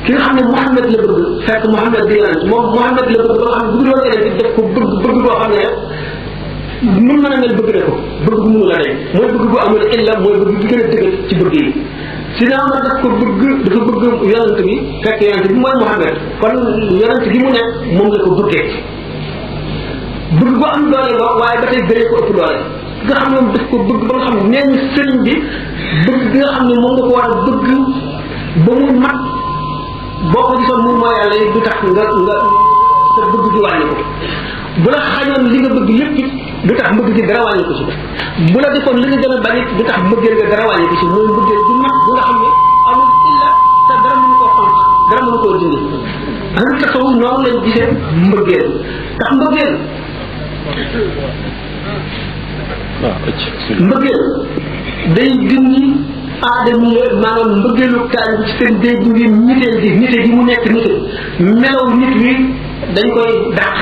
ki nga xam ne Muhammad la bëgg fekk Muhammad di yonente moom Muhammad la bëgg ba nga xam ne bu dul woon yonente def ko bëgg goo xam ne mun mën a mel bëgg na ko bëgg bu mënu la day mooy bëgg bu amul illa mooy bëgg bi gën a dëgër ci bëgg yi sidna Omar dafa bëgg yonente bi fekk yonente bi mooy Muhammad kon yonente gi mu nekk moom la ko bëggee bëgg bu am doole ba waaye ba tey gëree ko ëpp doole nga xam ne moom daf ko bëgg ba nga xam ne nee ñu sëriñ bi bëgg bi nga xam ne moom nga ko war a bëgg ba mu mat boo ko gisoon moom mooy yàlla du tax nga sa bëgg di wàññi ko bu la xañoon li nga bëgg lépp it du tax mbëgg gi dara wàññi ko ci bu la defoon li nga gën a bañ it du tax mbëggeel nga dara wàññi ko ci mooy mbëggeel bu mat bu nga xam ne amul illa te dara mënu koo xonq dara mënu koo dindi ahlu tasawuf noonu lañ gisee mbëggeel tax mbëggeel day dindi aadama yi maanaam mbëggeelu taal bi ci seen day dindi nite gi mu nekk nite melaw nit wi dañ koy dàq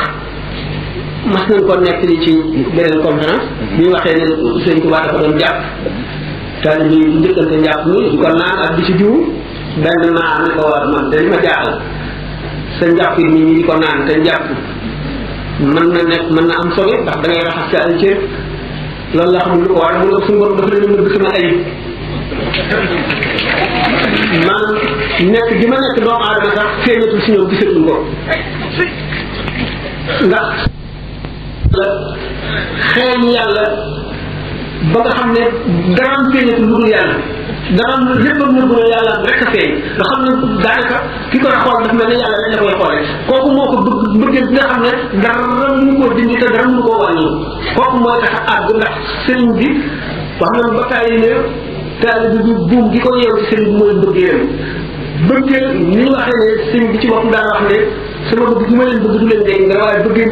mas nañ ko nekk li ci beneen conférence bi ñu waxee ne sëñ Tuubaa dafa doon jàpp taal bi njëkkante njàpp mi di ko naan ak di ci diw benn naa ne ko war man de li ma jaaxal sa njàpp it nit ñi di ko naan te njàpp mën na am sobe ndax da ngay raxas sa ay cër loolu la xamul lu ko war mu ne suñu borom dafa leen nëbb sama ayib maanaam nekk gi ma nekk doomu aadama sax feeñatul si ñoom gisatuñ ko ndax xeeñ yàlla ba nga xam ne daraam feeñatul lu dul yàlla daraam léppam nëbb na yàlla rek a feeñ nga xam ne daanaka ki koy xool dafa mel ne yàlla lañ la koy xoolee kooku moo ko bëggee bi nga xam ne dara mënu koo dindi te dara mënu koo wàññi kooku mooy tax a àgg ndax sëriñ bi wax na ba tàyyi ne taalibe bi buum gi ko yeew ci sëriñ bi mooy bëggeel ni ñu waxee ne sëriñ bi ci bopp daan wax ne sama bëgg gi ma leen bëgg du leen jëriñ dara waaye bëggee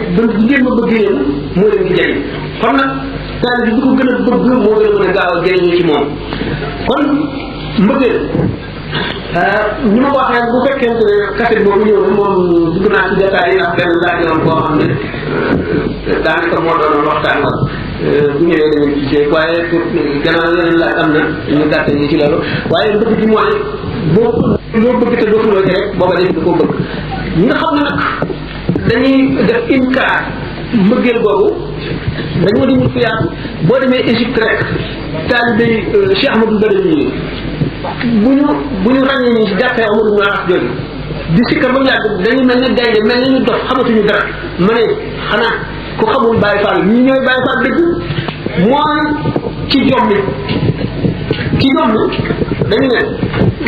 ngeen ma bëggee leen moo leen di jëriñ kon nag taalibe bi ko gën a bëgg moo gën a mën a gaaw a jëriñu ci moom kon mbëggeel ñu ma ko waxee bu fekkente ne kaset boobu ñëw na moom dugg naa ci détails yi ndax benn laaj yoon boo xam ne daanaka moo doon waxtaan wa bu ñëwee dañuy gisee waaye gannaaw yeneen laaj am na ñu gàttal ñi ci loolu waaye bëgg gi mooy boo loo bëgg te dootuloo ci rek booba def da koo bëgg ñi nga xam ne nag dañuy def inkaar mbëggeel boobu dañoo di ñu fi yaatu boo demee Égypte rek taalibe Cheikh Ahmadou Badawi yi bu ñu ràññee ni si jàppee Amadou Mouhass jooju di sikkar ba mu yàgg dañu mel ne gaynde mel ne ñu dof xamatuñu dara ma ne xanaa ku xamul Baye Fall ñii ñooy Baye Fall dëgg mooy ci jommi dañu ne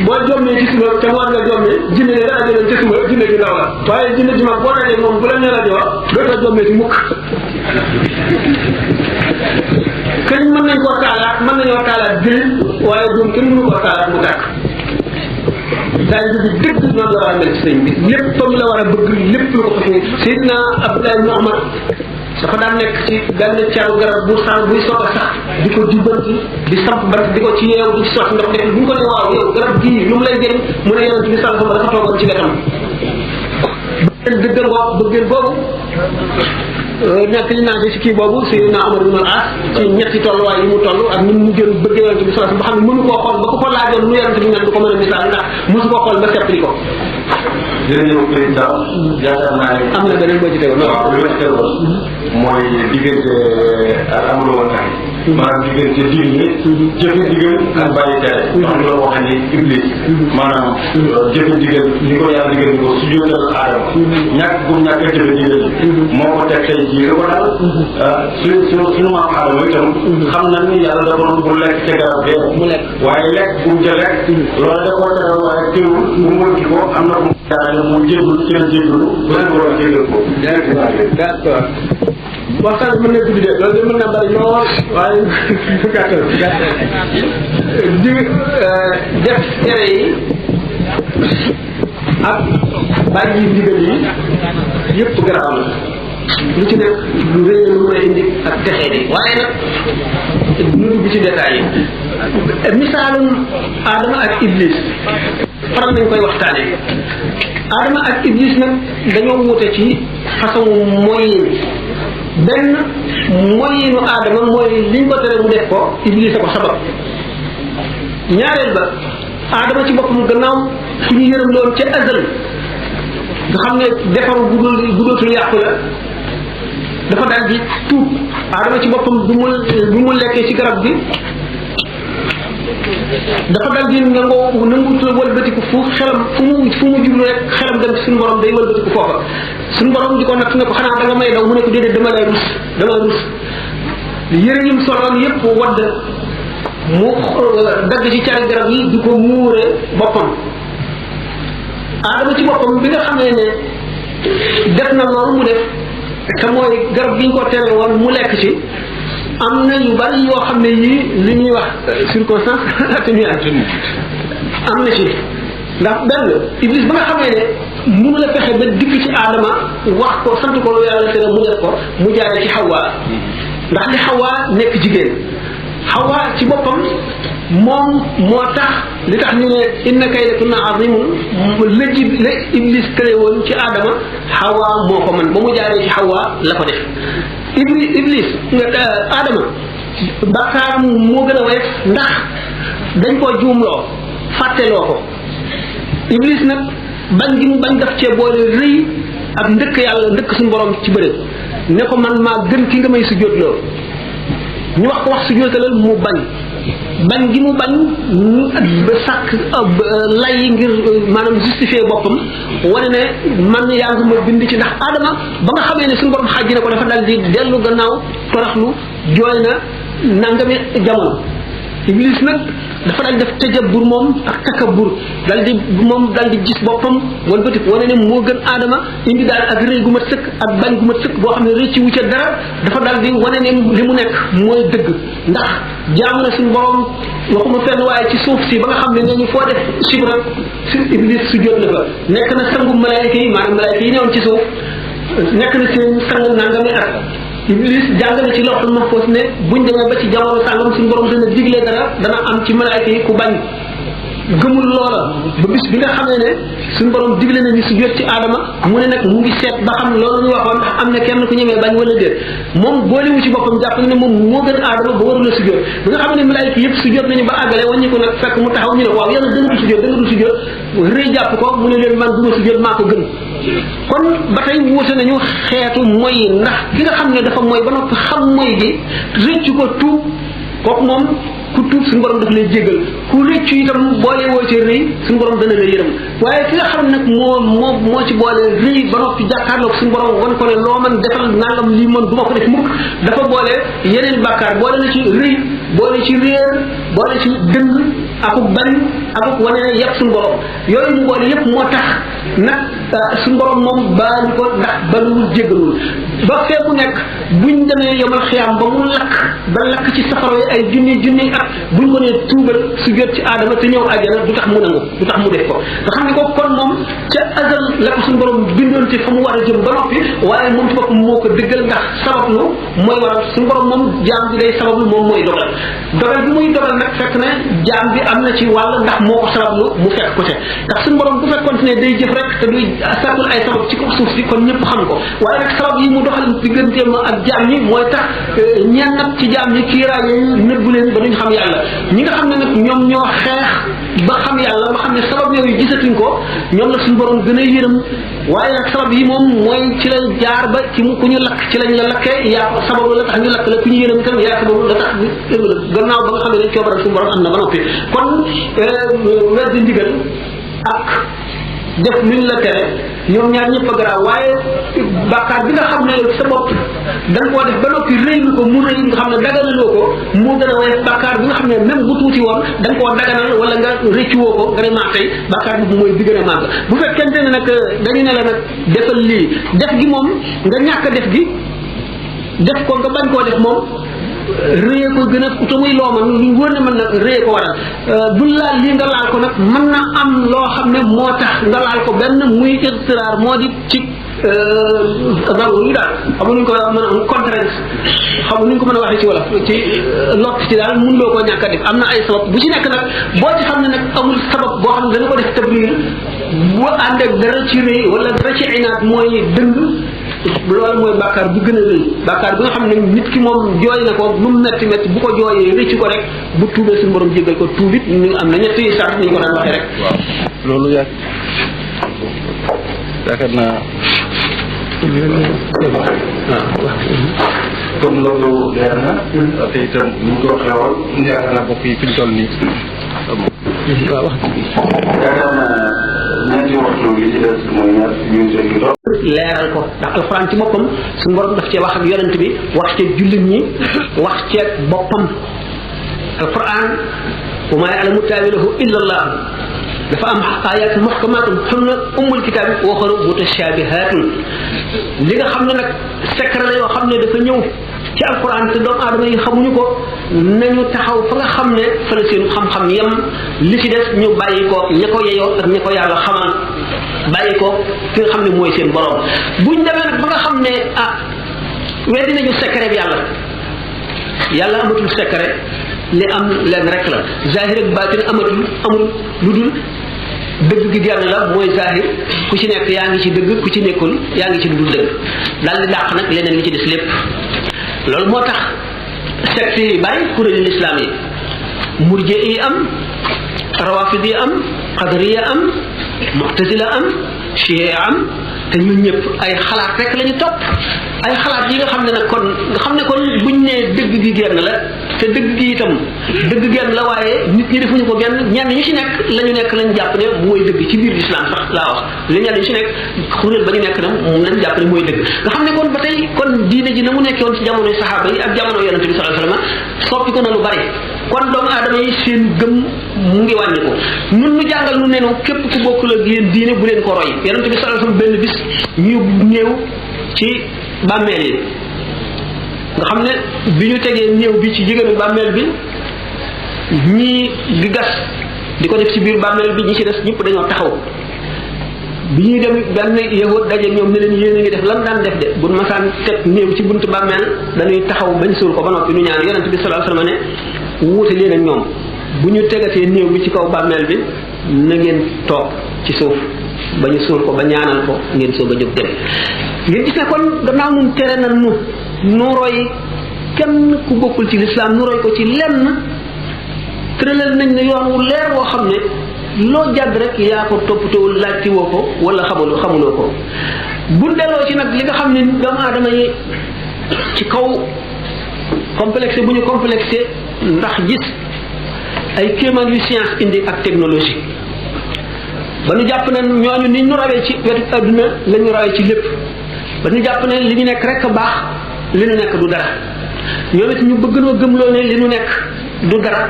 boo jommee ci suba te war nga jommee jinne ne dara jëleen ci suba jinne ji ndaw la waaye jinne ji mag boo dajee moom bu la nee rajo dootoo jommee ci mukk kenn mën nañ koo taalaat mën nañoo taalaat jël waaye doom kenn mënu koo taalaat mu tàkk daal bi dëgg noonu la war a mel ci sëñ bi léppam la war a bëgg lépp lu ko fas Seydina Abdoulaye ibn Omar dafa daan nekk ci benn caru garab bu sax buy soog a sax di ko jubbanti di samp bant di ko ci yeew di ci sotti ndox def bu ñu ko ne waaw yow garab gii lu mu lay jëriñ mu ne yonent bi sallallahu alayhi wasallam dafa toogoon ci wetam bëggeen dëggal boobu bëggeen boobu nekk li naan ci kii boobu Seydina Omar ibn al-As ci ñetti tolluwaay yi mu toll ak ni mu gën bëgg yonent bi sallallahu alayhi wasallam ba xam ne mënu koo xool ba ko ko laajoon lu yonent bi mel du ko mën a misaal ndax mosu koo xool ba seppli ko jërëjëf président yaakaar naa ne am na beneen boo ci tegoon waaw li ma ci tegoon mooy diggante ak amuloo woon tamit maanaam diggante diine jëfe digal ak bàyyi tere wax nga wax ni iblis maanaam jëfe digal ni ko yàlla digal ni ko su jóotal aadama ñàkk bu ñàkk a jëfe digal moo ko teg tey jii ko daal suñu maam aadama itam xam na ni yàlla da ko doon bu lekk ca garab bee mu lekk waaye lekk bu mu ca lekk loolu da koo tere waaye teewul bu mu wëkki ko am na bu mu jéggul ci la jéggulu bu leen waroon jéggal ko d'accord waxtaan bi mën na guddi de loolu de mën na bari lool waaye gàttal di def tere yi ak bàyyi ndigal yi yëpp garaaw la lu ci nekk lu rëy lu may indi ak texee di waaye nag ñu dugg ci détails yi misaalum Adama ak Iblis faral nañ koy waxtaane Adama ak Iblis nag dañoo wute ci façon moyen benn moyenu Adama mooy liñ ko tere mu def ko Iblis a ko sabab ñaareel ba Adama ci boppam gannaaw ku ñu yërëm loon ca azal nga xam ne defaru bu dootul yàqu la dafa daal di tuub Adama ci boppam bu mu lekkee ci garab gi dafa dal di nangoo wëlbatiku fu xelam fu mu jublu rek xelam dem ci suñu borom day wëlbatiku foofa suñu borom di ko natt ne ko xanaa da nga may daw mu ne ko déedéet dama rus yëre yim soloon yépp wadd mu dagg ci cari garab yi di ko muure boppam Adama ci boppam bi nga xamee ne def na loolu mu def te mooy garab gi ñu ko tere woon mu lekk ci am na yu bari yoo xam ne yii li ñuy wax circonstance atténuante am na ci ndax benn Iblis ba nga xamee ne mënu la fexe ba dikk ci Adama wax ko sant ko lu yàlla tere mu def ko mu jaaree ci Hawa ndax li Hawa nekk jigéen Hawa ci boppam moom moo tax li tax ñu ne inna kaydakunna azimun la Iblis tële woon ci Adama Hawa moo ko mën ba mu jaaree ci Hawa la ko def Iblis Adama bàkkaaram moo gën a woyof ndax dañ koo juumloo fàtteloo ko Iblis nag bañ gi mu bañ daf cee boole rëy ak ndëkk yàlla ndëkk suñu borom ci bërëb ne ko man maa gën ki nga may sujjóotloo ñu wax ko wax sujjóotalal mu bañ gi mu bañ ba sàkk lay ngir maanaam justifier boppam wane ne man yaa ngi ma bind ci ndax Adama ba nga xamee ne suñu borom xàjji na ko dafa dal di dellu gannaaw toroxlu jooy na nangami jamono Iblis nag dafa dal def tëjabur moom ak takabur dal di gis boppam walbati wane ne moo gën Adama indi daal ak rëy gu mat sëkk ak bañ gu mat sëkk boo xam ne rëcci wu ca dara dafa dal di wane ne li mu nekk mooy dëgg ndax jaamu na suñu borom waxuma fenn waaye ci suuf si ba nga xam ne nañu foo def sibra si Iblis su jot na fa nekk na sangu malaayika yi maanaam malaayika yi newoon ci suuf nekk na seen sang nangami at Iblis jàng na ci lawhul mahfuz ne buñ demee ba ci jamono sàngam suñu borom dana digle dana am ci malaayika yi ku bañ gëmul loola ba bis bi nga xamee ne suñu borom digle na ñu su jot ci Adama mu ne nag mu ngi seet ba xam loolu ñu waxoon ndax am na kenn ku ñemee bañ wala déet moom boolewu ci boppam jàpp ne moom moo gën Adama ba warul a su jot bi nga xam ne malaayika yëpp su jot nañu ba àggale wàññi ko nag fekk mu taxaw ñu ne waaw yàlla da nga du su jot rëy jàpp ko mu ne leen man du ma su jot maa ko gën kon ba tey wuute nañu xeetu moy ndax ki nga xam ne dafa moy ba noppi xam moy gi rëccu ko tuub kooku moom ku tuub suñu borom daf lay jéggal ku rëccu itam boole woo ci rëy suñu borom dana la yërëm waaye ki nga xam nag moo ci boole rëy ba noppi jàkkaarloog suñu borom wan ko ne loo man defal nangam lii man du ma ko def mukk dafa boole yeneen bàkkaar boole na ci rëy boole ci réer boole ci dëng akuk bañ akuk wane ne yëpp suñu borom yooyu mu boole yëpp moo tax nag suñu borom moom baal ko ndax baluwul jéggalul ba fee mu nekk buñ demee yomal xiyaam ba mu lakk ba lakk ci safara yi ay junni at buñ ko nee tuubal su jot ci aadama te ñëw àjjana du tax mu nangu du tax mu def ko nga xam ne ko kon moom ca azal la ko suñu borom bindoon te fa mu war a jëm ba noppi waaye moom ci boppam moo ko dëggal ndax sabablu mooy waral suñu borom moom jaam bi day sabablu moom mooy dogal bi muy dogal nag fekk ne jaam bi am na ci wàll ndax moo ko sabablu mu fekk ko te ndax suñu borom bu fekkoon ne day jëf rek te duy sàkkul ay sabab ci kaw suuf si kon ñëpp xam ko waaye nag sabab yi mu doxal digganteem ak jaam ñi mooy tax ñenn nag ci jaam ñi kiiraay yi nëbbu leen ba duñ xam yàlla ñi nga xam ne nag ñoom ñoo xeex ba xam yàlla ba xam ne sabab yooyu gisatuñ ko ñoom la suñu borom gën a yërëm waaye nag sabab yi moom mooy ci la jaar ba ci ku ñu lakk ci lañ la lakkee yaa sababu la tax ñu lakk la ku ñu yërëm itam yaa sababu la tax gannaaw ba nga xam ne dañ coobaral suñu borom am na ba noppi kon weddi ndigal ak def luñ la tere ñoom ñaar ñëpp a garaaw waaye bàkkaar bi nga xam ne sa bopp da nga koo def ba noppi rëylu ko mu rëy nga xam ne daganaloo ko moo gën a woyof bàkkaar bi nga xam ne même bu tuuti woon da nga koo daganal wala nga rëccuwoo ko nga ne maa tey bàkkaar bi mooy bi gën a màgg bu fekkente ne nag dañu ne la nag defal lii def gi moom nga ñàkk def gi def ko nga bañ koo def moom réye ko gën a te muy loo man lu wóor ne mën na réye ko waral bu laal lii nga laal ko nag mën na am loo xam ne moo tax nga laal ko benn muy istiraar moo di ci daru yu daal xamu nuñ ko mën a am contrainte xamu nuñ ko mën a waxee ci wala ci lott ci daal mun loo koo ñàkk a def am na ay sabab bu ci nekk nag boo ci xam ne nag amul sabab boo xam ne dana ko def tabliir bu ànd ak dara ci rëy wala dara ci inaat mooy dëng loolu mooy bàkkaar bu gën a rëy bàkkaar bi nga xam ne nit ki moom jooy na ko lu mu metti metti bu ko jooyee rëcc ko rek bu tuubee suñu borom jéggal ko tuubit ñu am na ñetti sart ni ñu ko daan waxee rek. waaw loolu yaakaar naa. comme loolu leer na. te itam ni ñu ko waxee woon yaakaar naa bopp yi fi ñu toll nii. waaw wax yaakaar naa ñeenti waxtu yi ci des mooy ñaar ñun seen gi toog. leeral ko ndax alxuraan ci boppam suñu borom daf cee wax ak yonent bi wax ceeg jullit ñi wax ceeg boppam alxuraan wa maa ya'lamu ta'wiilahu illa Allah dafa am ayat muhkamaatun hunna ummul kitaab wa uxaru mutashaabihaatun li nga xam ne nag secret la yoo xam ne dafa ñëw ci alxuraan te doomu aadama yi xamuñu ko nañu taxaw fa nga xam ne fa la seen xam-xam yem li ci des ñu bàyyi ko ña ko yeyoo ak ña ko yàlla xamal bàyyi ko ki nga xam ne mooy seen borom buñ demee nag ba nga xam ne weddi nañu secret bi yàlla amatul secret li am leen rek la zahir ak baatin amul lu dul dëgg gi genn la mooy zahir ku ci nekk yaa ngi ci dëgg ku ci nekkul yaa ngi ci lu dul dëgg daal di dàq nag leneen li ci des lépp loolu moo tax secte yi bari kuréelu lislaam yi murje yi am rawafid yi am qadariya am mu'tazila am chiia am te ñun ñëpp ay xalaat rek la ñu topp ay xalaat yi nga xam ne nag kon nga xam ne kon buñ nee dëgg gi genn la te dëgg gi itam dëgg genn la waaye nit ñi defuñu ko genn ñenn ñu ci nekk la ñu nekk lañ jàpp ne mooy dëgg ci biir lislaam sax laa wax li ñenn ñu ci nekk xuréel ba ñu nekk nag moom lañ jàpp ne mooy dëgg nga xam ne kon ba tey kon diine ji na mu nekkoon ci jamonoy saxaaba yi ak jamono yonente bi sallallahu alayhi wasallam soppi ko na lu bari kon doomu aadama yi seen gëm mu ngi wàññi ko ñun ñu jàngal nu nenu képp ku bokkul ak yéen diine bu leen ko roy yonente bi sallallahu alayhi wasallam benn bis ñu ñëw ci bàmmeel yi nga xam ne bi ñu tegee néew bi ci jigéenu bàmmeel bi ñii di gas di ko def ci biir bàmmeel bi ñi ci des ñëpp dañoo taxaw bi ñuy dem benn yahud daje ñoom ne leen yéen a ngi def lan daan def de bu masaan teg néew ci buntu bàmmeel dañuy taxaw bañ suul ko ba noppi ñu ñaan yonent bi sallallahu alayhi wasallam ne wuute leen ak ñoom bu ñu tegatee néew bi ci kaw bàmmeel bi na ngeen toog ci suuf ba ñu suul ko ba ñaanal ko ngeen soog a jóg dem ngeen gis ne kon gannaaw nun tere na nu roy kenn ku bokkul ci lislaam nu roy ko ci lenn tëralal nañ ne yoon wu leer woo xam ne loo jàdd rek yaa ko toppatoo laajti woo ko wala xamuloo ko bu delloo ci nag li nga xam ne doomu aadama yi ci kaw complexé bu ñu complexé ndax gis ay kéemaan yu science indi ak technologie ba ñu jàpp ne ñooñu ni ñu rawee ci wetu adduna la ñu rawee ci lépp ba ñu jàpp ne li ñu nekk rek a baax li ñu nekk du dara ñoom it ñu bëgg noo gëmloo ne li ñu nekk du dara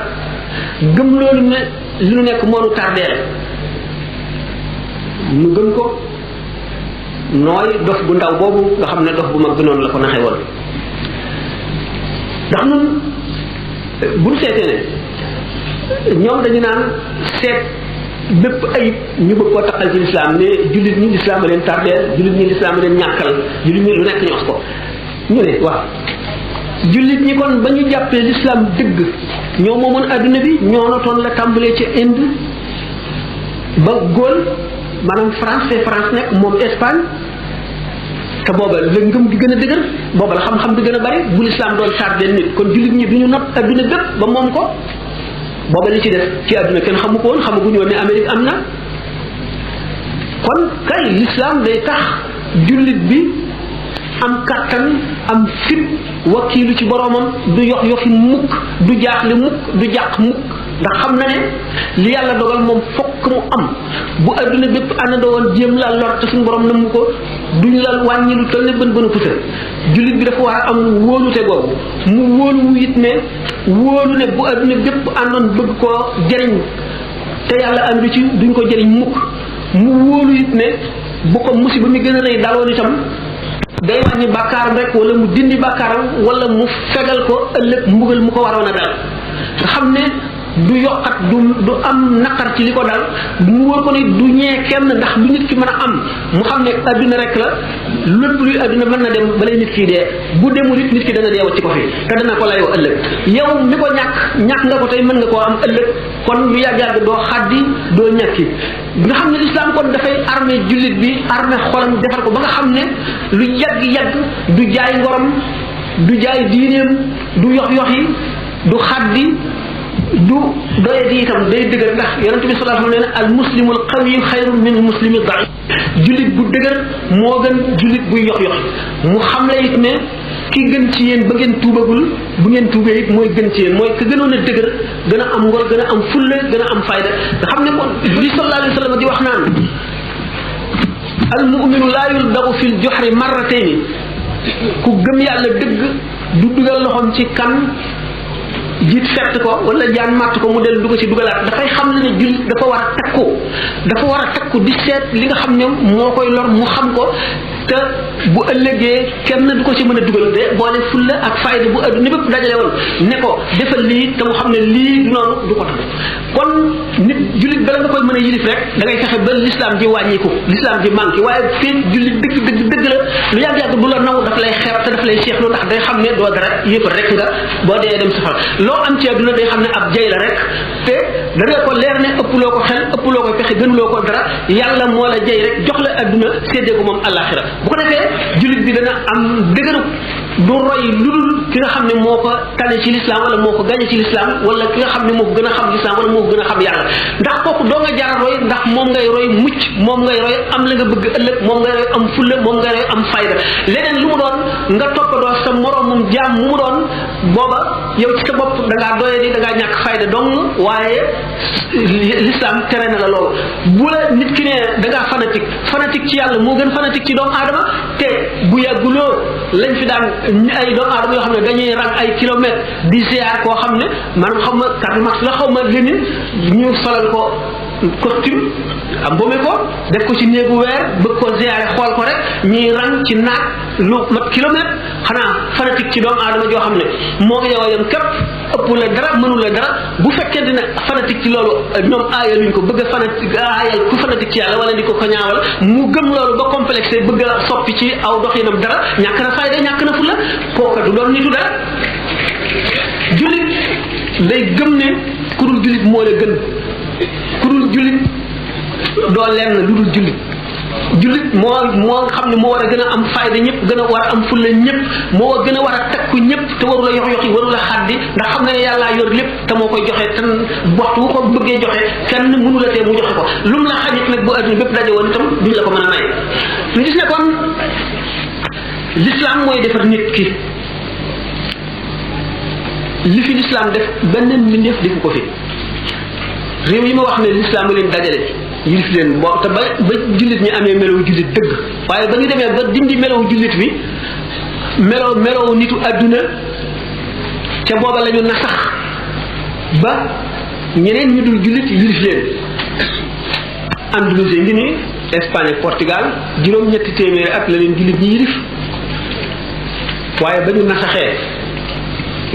gëm loolu ne li nu nekk moo nu tardeel nu gëm ko nooy dof bu ndaw boobu nga xam ne dof bu mag gënoon la ko naxee woon ndax nun bu ñu seetee ne ñoom dañu naan seet bépp ayib ñu bëgg koo taqal ci lislaam ne jullit ñi lislaam a leen tardeel jullit ñi lislaam a leen ñàkkal jullit ñi lu nekk ñu wax ko ñu ne waaw jullit ñi kon ba ñu jàppee lislaam dëgg ñoo moomoon adduna bi ñoo notoon la tàmbalee ci Inde ba Gaulle maanaam France nekk moom Espagne te booba la ngëm gi gën a dëgër booba la xam-xam bi gën a bari bu lislaam doon tardeel nit kon jullit ñi du ñu not adduna bépp ba moom ko booba li ci def ci adduna kenn xamu ko woon xamaguñu woon ne Amérique am na kon kay lislaam day tax jullit bi am kattan am fit wakkiilu ci boroomam du yox yoxi mukk du jaaxle mukk du jàq mukk ndax xam na ne li yàlla dogal moom fokk mu am bu adduna bépp àndandoo woon jéem la lor te suñu borom namm ko duñ la wàññi lu toll ne bën bën a pusa jullit bi dafa war a am wóolute googu mu wóolu it ne wóolu ne bu adduna bépp àndoon bëgg koo jëriñ te yàlla àndu ci duñ ko jëriñ mukk mu wóolu it ne bu ko musiba mi gën a rëy daloon itam day wàññi bàkkaaram rek wala mu dindi bàkkaaram wala mu fegal ko ëllëg mbugal mu ko waroon a dal nga xam ne du yokkat du am naqar ci li ko dal mu wóor ko ne du ñee kenn ndax lu nit ki mën a am mu xam ne adduna rek la lépp luy adduna mën na dem balay nit ki dee bu demul it nit ki dana deewa ci ko fi te dana ko layoo ëllëg yow mi ko ñàkk nga ko tey mën nga koo am ëllëg kon lu yàgg-yàgg doo xaddi doo ñàkki nga xam ne lislaam kon dafay armé jullit bi armé xolam defar ko ba nga xam ne lu yàgg-yàgg du jaay ngorom du jaay diineem du yox-yoxi du xaddi du doye di itam day dëgër ndax yonente bi sallallahu alayhi wa sallam nee na al muslimul qawi xayrun min al muslimi daif jullit bu dëgër moo gën jullit buy yox yox mu xam la it ne ki gën ci yéen ba ngeen tuubagul bu ngeen tuubee it mooy gën ci yéen mooy ka gënoon a dëgër gën a am ngor gën a am fulla gën a am fayda nga xam ne kon li sallallahu alayhi wa sallam di wax naan al muminu laa yuldagu fil joxri marratayni ku gëm yàlla dëgg du dugal loxoom ci kan jiit fett ko wala jaan màtt ko mu dellu du ko ci dugalaat dafay xam ne jullit dafa war a takku di seet li nga xam ne moo koy lor mu xam ko te bu ëllëgee kenn du ko ci mën a dugal de boole fulla ak fayda bu adduna bépp dajale woon ne ko defal lii te mu xam ne lii du noonu du ko tax kon nit jullit bala nga koy mën a yilif rek da ngay fexe ba l'islam ji wàññiku l'islam ji manqué waaye fii jullit dëgg la lu yàgg-yàgg du la naw daf lay xeeb te daf lay seexlu ndax day xam ne doo dara yëpp rek nga boo dee dem safara loo am ci adduna day xam ne ab jay la rek te da nga ko leer ne ëpploo ko xel ëpploo ko pexe gënuloo ko dara yàlla moo la jay rek jox la adduna séddee ko moom àllaaxira bu ko defee jullit bi dana am dëgëru du roy lu dul ki nga xam ne moo ko tane ci l'islam wala moo ko gañe ci l'islam wala ki nga xam ne moo ko gën a xam l'islam wala moo ko gën a xam yàlla ndax kooku doo nga jaar roy ndax moom ngay roy mucc moom ngay roy am la nga bëgg ëllëg moom ngay roy am fulla moom ngay roy am fayda leneen lu mu doon nga toppandoo sa moroomum jaam mu doon booba yow ci sa bopp da ngaa doye di da ngaa ñàkk fayda dong waaye l'islam tere na la loolu bu la nit ki ne da ngaa fanatique ci yàlla moo gën fanatique ci doomu aadama te bu yàgguloo lañ fi daan ay doomu aadama yoo xam ne dañuy rang ay kilomètres di ziar koo xam ne maanaam xaw ma Karl Marx la xaw ma Lénine ñu solal ko costume am boome ko def ko ci néegu weer bëgg ko ziare xool ko rek ñuy rang ci naaj lu mat kilomètre xanaa fanatique ci doomu aadama joo xam ne moo yow yam képp ëpp la dara mënul la dara bu fekkente ne fanatique ci loolu ñoom aayaluñ ko bëgg a fanatique aayal ku fanatique ci yàlla wala di ko ñaawal mu gëm loolu ba complexé bëgg a soppi ci aw doxinam dara ñàkk na fayda ñàkk na fulla kooka du doon nitu dara jullit day gëm ne ku dul jullit moo la gën ku dul jullit doo lenn lu dul jullit moo xam ne moo war a gën a am fayda ñëpp gën a war a am fulla ñëpp moo gën a war a takku ñëpp te warula yox yoxi warula xaddi ndax xam nga ne yàllaa yor lépp te moo koy joxe te waxtu wu ko bëggee joxe kenn mënu la tee mu joxe ko lu mu la xañit nag bu adduna bépp daje woon itam duñ la ko mën a may ñu gis ne kon l'islam mooy defar nit ki li fi l'islam def benn mbindeef defu ko fi réew yi ma wax ne l'islam a leen dajale yilif leen boo te ba jullit ñi amee melow jullit dëgg waaye ba ñu demee ba dindi melow jullit bi melow nitu adduna ca booba la ñu nasax ba ñeneen ñu dul jullit yilif leen. Andalousie ngi ni Espagne ak Portugal juróom-ñetti téeméeri at la leen jullit ñi yilif waaye ba ñu nasaxee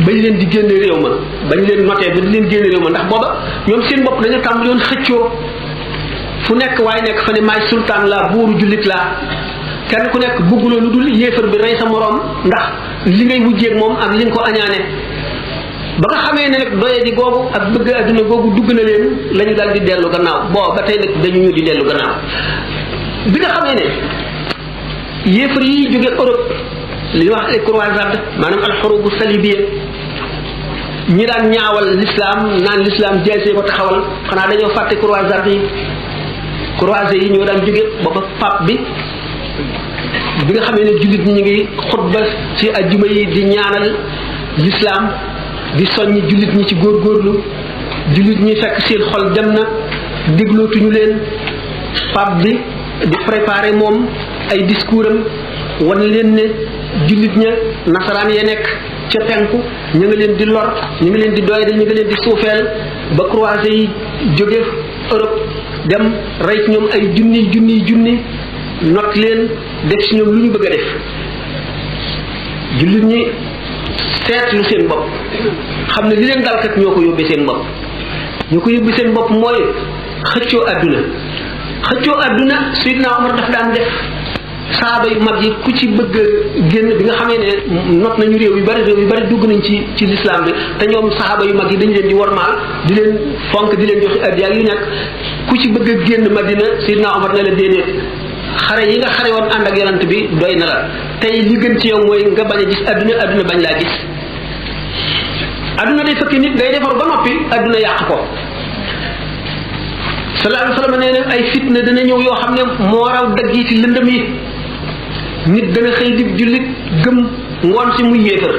bañ leen di génne réew ma bañ leen notee ba di leen génne réew ma ndax booba ñoom seen bopp dañu tàmbali woon xëccoo fu nekk waaye nekk fa ne maay sultaan laa buuru jullit laa kenn ku nekk bugguloo lu dul yéefar bi rey sa moroom ndax li ngay wujjeeg moom ak li nga ko añaane ba nga xamee ne nag doye di googu ak bëgg adduna googu dugg na leen la ñu daal di dellu gannaaw bon ba tey nag dañu ñu di dellu gannaaw bi nga xamee ne yéefar yi jóge Europe li ñuy wax ay croisade maanaam alxurubu salibiya ñi daan ñaawal l'islam naan l'islam jeesee ko taxawal xanaa dañoo fàtte croisade yi croisés yi ñoo daan jóge booba pape bi nga xamee ne jullit ñi ñu ngi xutba ci ajjuma yi di ñaanal l'islam di soññi jullit ñi ci góorgóorlu jullit ñi fekk seen xol dem na déglootuñu leen pape bi di préparer moom ay discours am wan leen ne jullit ña nasaraan ya nekk ca penku ñu ngi leen di lor ñu ngi leen di doyadal ñu ngi leen di suufeel ba croisés yi jóge Europe dem rey ci ñoom ay junni not leen def ci ñoom lu ñu bëgg a def jullit ñi seetlu seen bopp xam ne li leen dalkat ñoo ko yóbbee seen bopp ñoo ko yóbbee seen bopp mooy xëccoo àdduna Seydina Omar daf daan def saaba yu mag yi ku ci bëgg a génn bi nga xamee ne not nañu réew yu bari dugg nañ ci l'islam bi te ñoom saaba yu mag yi dañu leen di wormaal di leen fonk di leen joxe addiya yu nekk ku ci bëgg a génn Madina Seydina Omar ne la déedéet xare yi nga xare woon ànd ak yonent bi doy na la tey li gën ci yow mooy nga bañ a gis adduna bañ laa gis adduna day fekk nit day defar ba noppi adduna yàq ko sallallahu alayhi wa sallam nee na ay fitna dana ñëw yoo xam ne moo raw dagg yi ci lëndëm yi nit dana xëy di jullit gëm ngoon si muy yéefar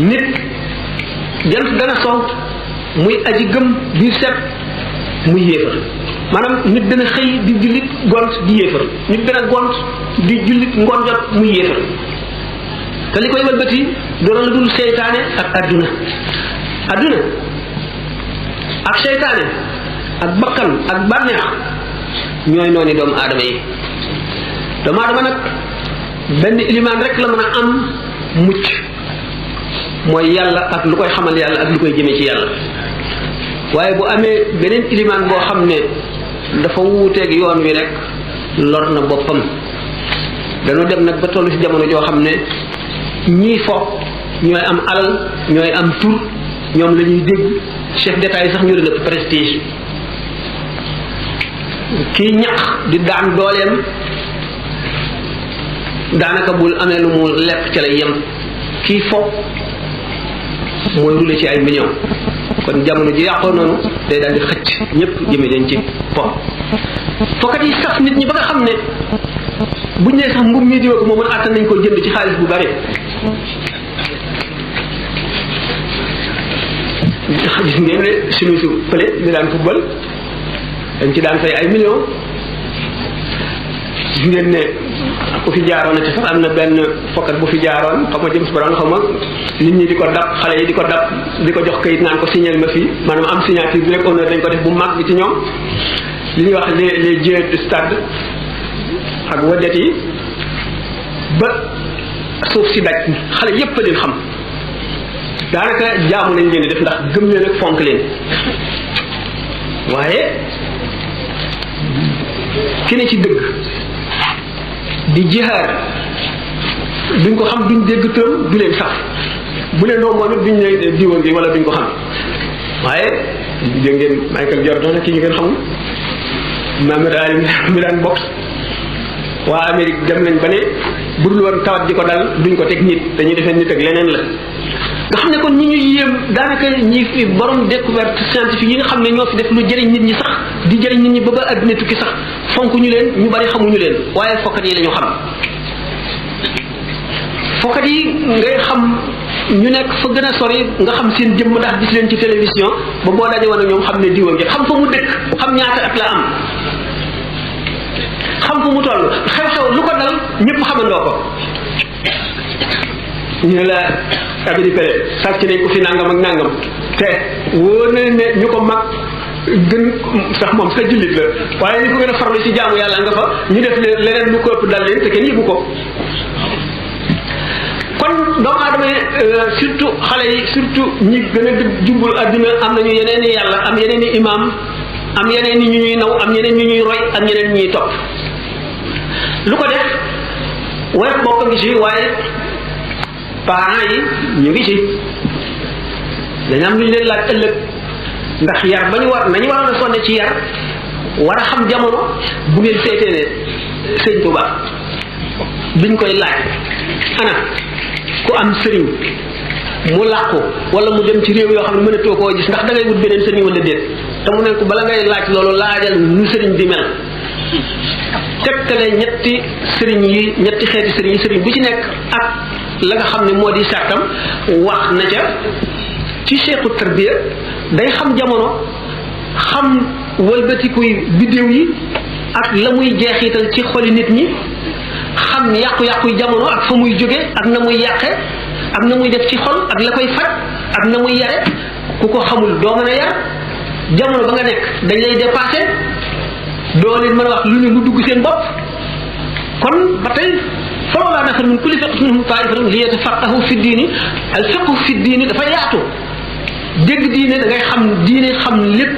nit jant dana sow muy aji gëm biir set muy yéefar maanaam nit dana xëy di jullit gont di yéefar nit dana gont di jullit ngoon jot muy yéefar te li koy walbati doona la dul seytaane ak adduna ak seytaane ak bakkan ak bànneex ñooy noonu doomu aadama yi doomu aadama nag benn ilimaan rek la mën a am mucc mooy yàlla ak lu koy xamal yàlla ak lu koy jëmee ci yàlla waaye bu amee beneen ilimaan boo xam ne dafa wuuteeg yoon wi rek lor na boppam dañoo dem nag ba tollu ci jamono joo xam ne ñii fo ñooy am alal ñooy am tur ñoom la ñuy dégg chef d'état yi sax ñu leen ëpp prestige kii ñaq di daan dooleem daanaka bul amee lu mu lekk ca lay yem kii fo mooy rule ci ay millions kon jamono ji yàqoo noonu day daal di xëcc ñëpp jëme leen ci fokkat yi saf nit ñi ba nga xam ne buñ nee sax mbub mi diwa ko moom àttan nañ ko jënd ci xaalis bu bari gis ngeen ne suñu su pële ñu daan football dañ ci daan fay ay millions gis ngeen ne ku fi jaaroon na ci sax am na benn fokkat bu fi jaaroon xam nga James Brown xam nga nit ñi di ko dab xale yi di ko dab di ko jox kayit naan ko signal ma fii maanaam am signature bi rek honneur dañ ko def bu mag bi ci ñoom li ñuy wax les jeux de stade ak wadet yi ba suuf si daj xale yépp leen xam daanaka jaamu lañ leen di def ndax gëm leen ak fonk leen waaye ki ne ci dëgg di jihaad duñ ko xam duñ dégg tëm du leen sax bu leen doom moom it duñ ne diwoon gi wala duñ ko xam waaye dégg ngeen Michael Jordan ki ñu ngeen xamul Muhammad Ali mi daan boxe waa Amérique dem nañ ba ne bu dul woon tawat di ko dal duñ ko teg nit dañuy defee nit ak leneen la nga xam ne kon ñi ñu yéem daanaka ñi fi borom découverte scientifique yi nga xam ne ñoo fi def lu jëriñ nit ñi sax di jëriñ nit ñi ba adduna tukki sax fonk ñu leen ñu bari xamuñu leen waaye fokkat yi la ñu xam fokkat yi ngay xam ñu nekk fa gën a sori nga xam seen jëmm ndax gis leen ci télévision ba boo daje woon ak ñoom xam ne diwa ngi xam fa mu dëkk xam ñaata at la am xam fu mu toll xew-xew lu ko dal ñëpp xamandoo ko ñu la abidi pere sàcc nañ ko fi nangam ak nangam te wóor na ne ñu ko mag gën sax moom sa jullit la waaye ñu ko gën a farlu ci jaamu yàlla nga fa ñu def leneen lu ko ëpp dal leen te kenn yëgu ko kon doomu aadama surtout xale yi surtout ñi gën a jubul adduna am nañu yeneen i yàlla am yeneen i imaam am yeneen i ñu ñuy naw am yeneen ñu ñuy roy ak ñeneen ñuy topp lu ko def weer bokk ngi ci waaye parents yi ñu ngi ci dañu am lu ñu leen laaj ëllëg ndax yar ba ñu war nañu waroon a sonne ci yar war a xam jamono bu ngeen seetee ne sëñ Tuba biñ koy laaj ana ku am sëriñ mu làqu wala mu dem ci réew yoo xam ne mënatoo koo gis ndax da ngay wut beneen sëriñ wala déet te mu ne ko bala ngay laaj loolu laajal nu sëriñ di mel tekkale ñetti xeeti sëriñ yi sëriñ bu ci nekk ak la nga xam ne moo di sartam wax na ca ci cheikhu tarbiya day xam jamono xam wëlbatikuy biddéew yi ak la muy jeexital ci xoli nit ñi xam yàqu-yàquy jamono ak fa muy jóge ak na muy yàqe ak na muy def ci xol ak la koy faj ak na muy yare ku ko xamul doo mën a yar jamono ba nga nekk dañ lay dépassé doo leen mën a wax lu dugg seen bopp kon ba tey falawlaa nafara min kulli firqatin minhum taa'ifatun liyatafaqqahu fi diini al fiqhu fi diini dafa yaatu dégg diine da ngay xam diine xam lépp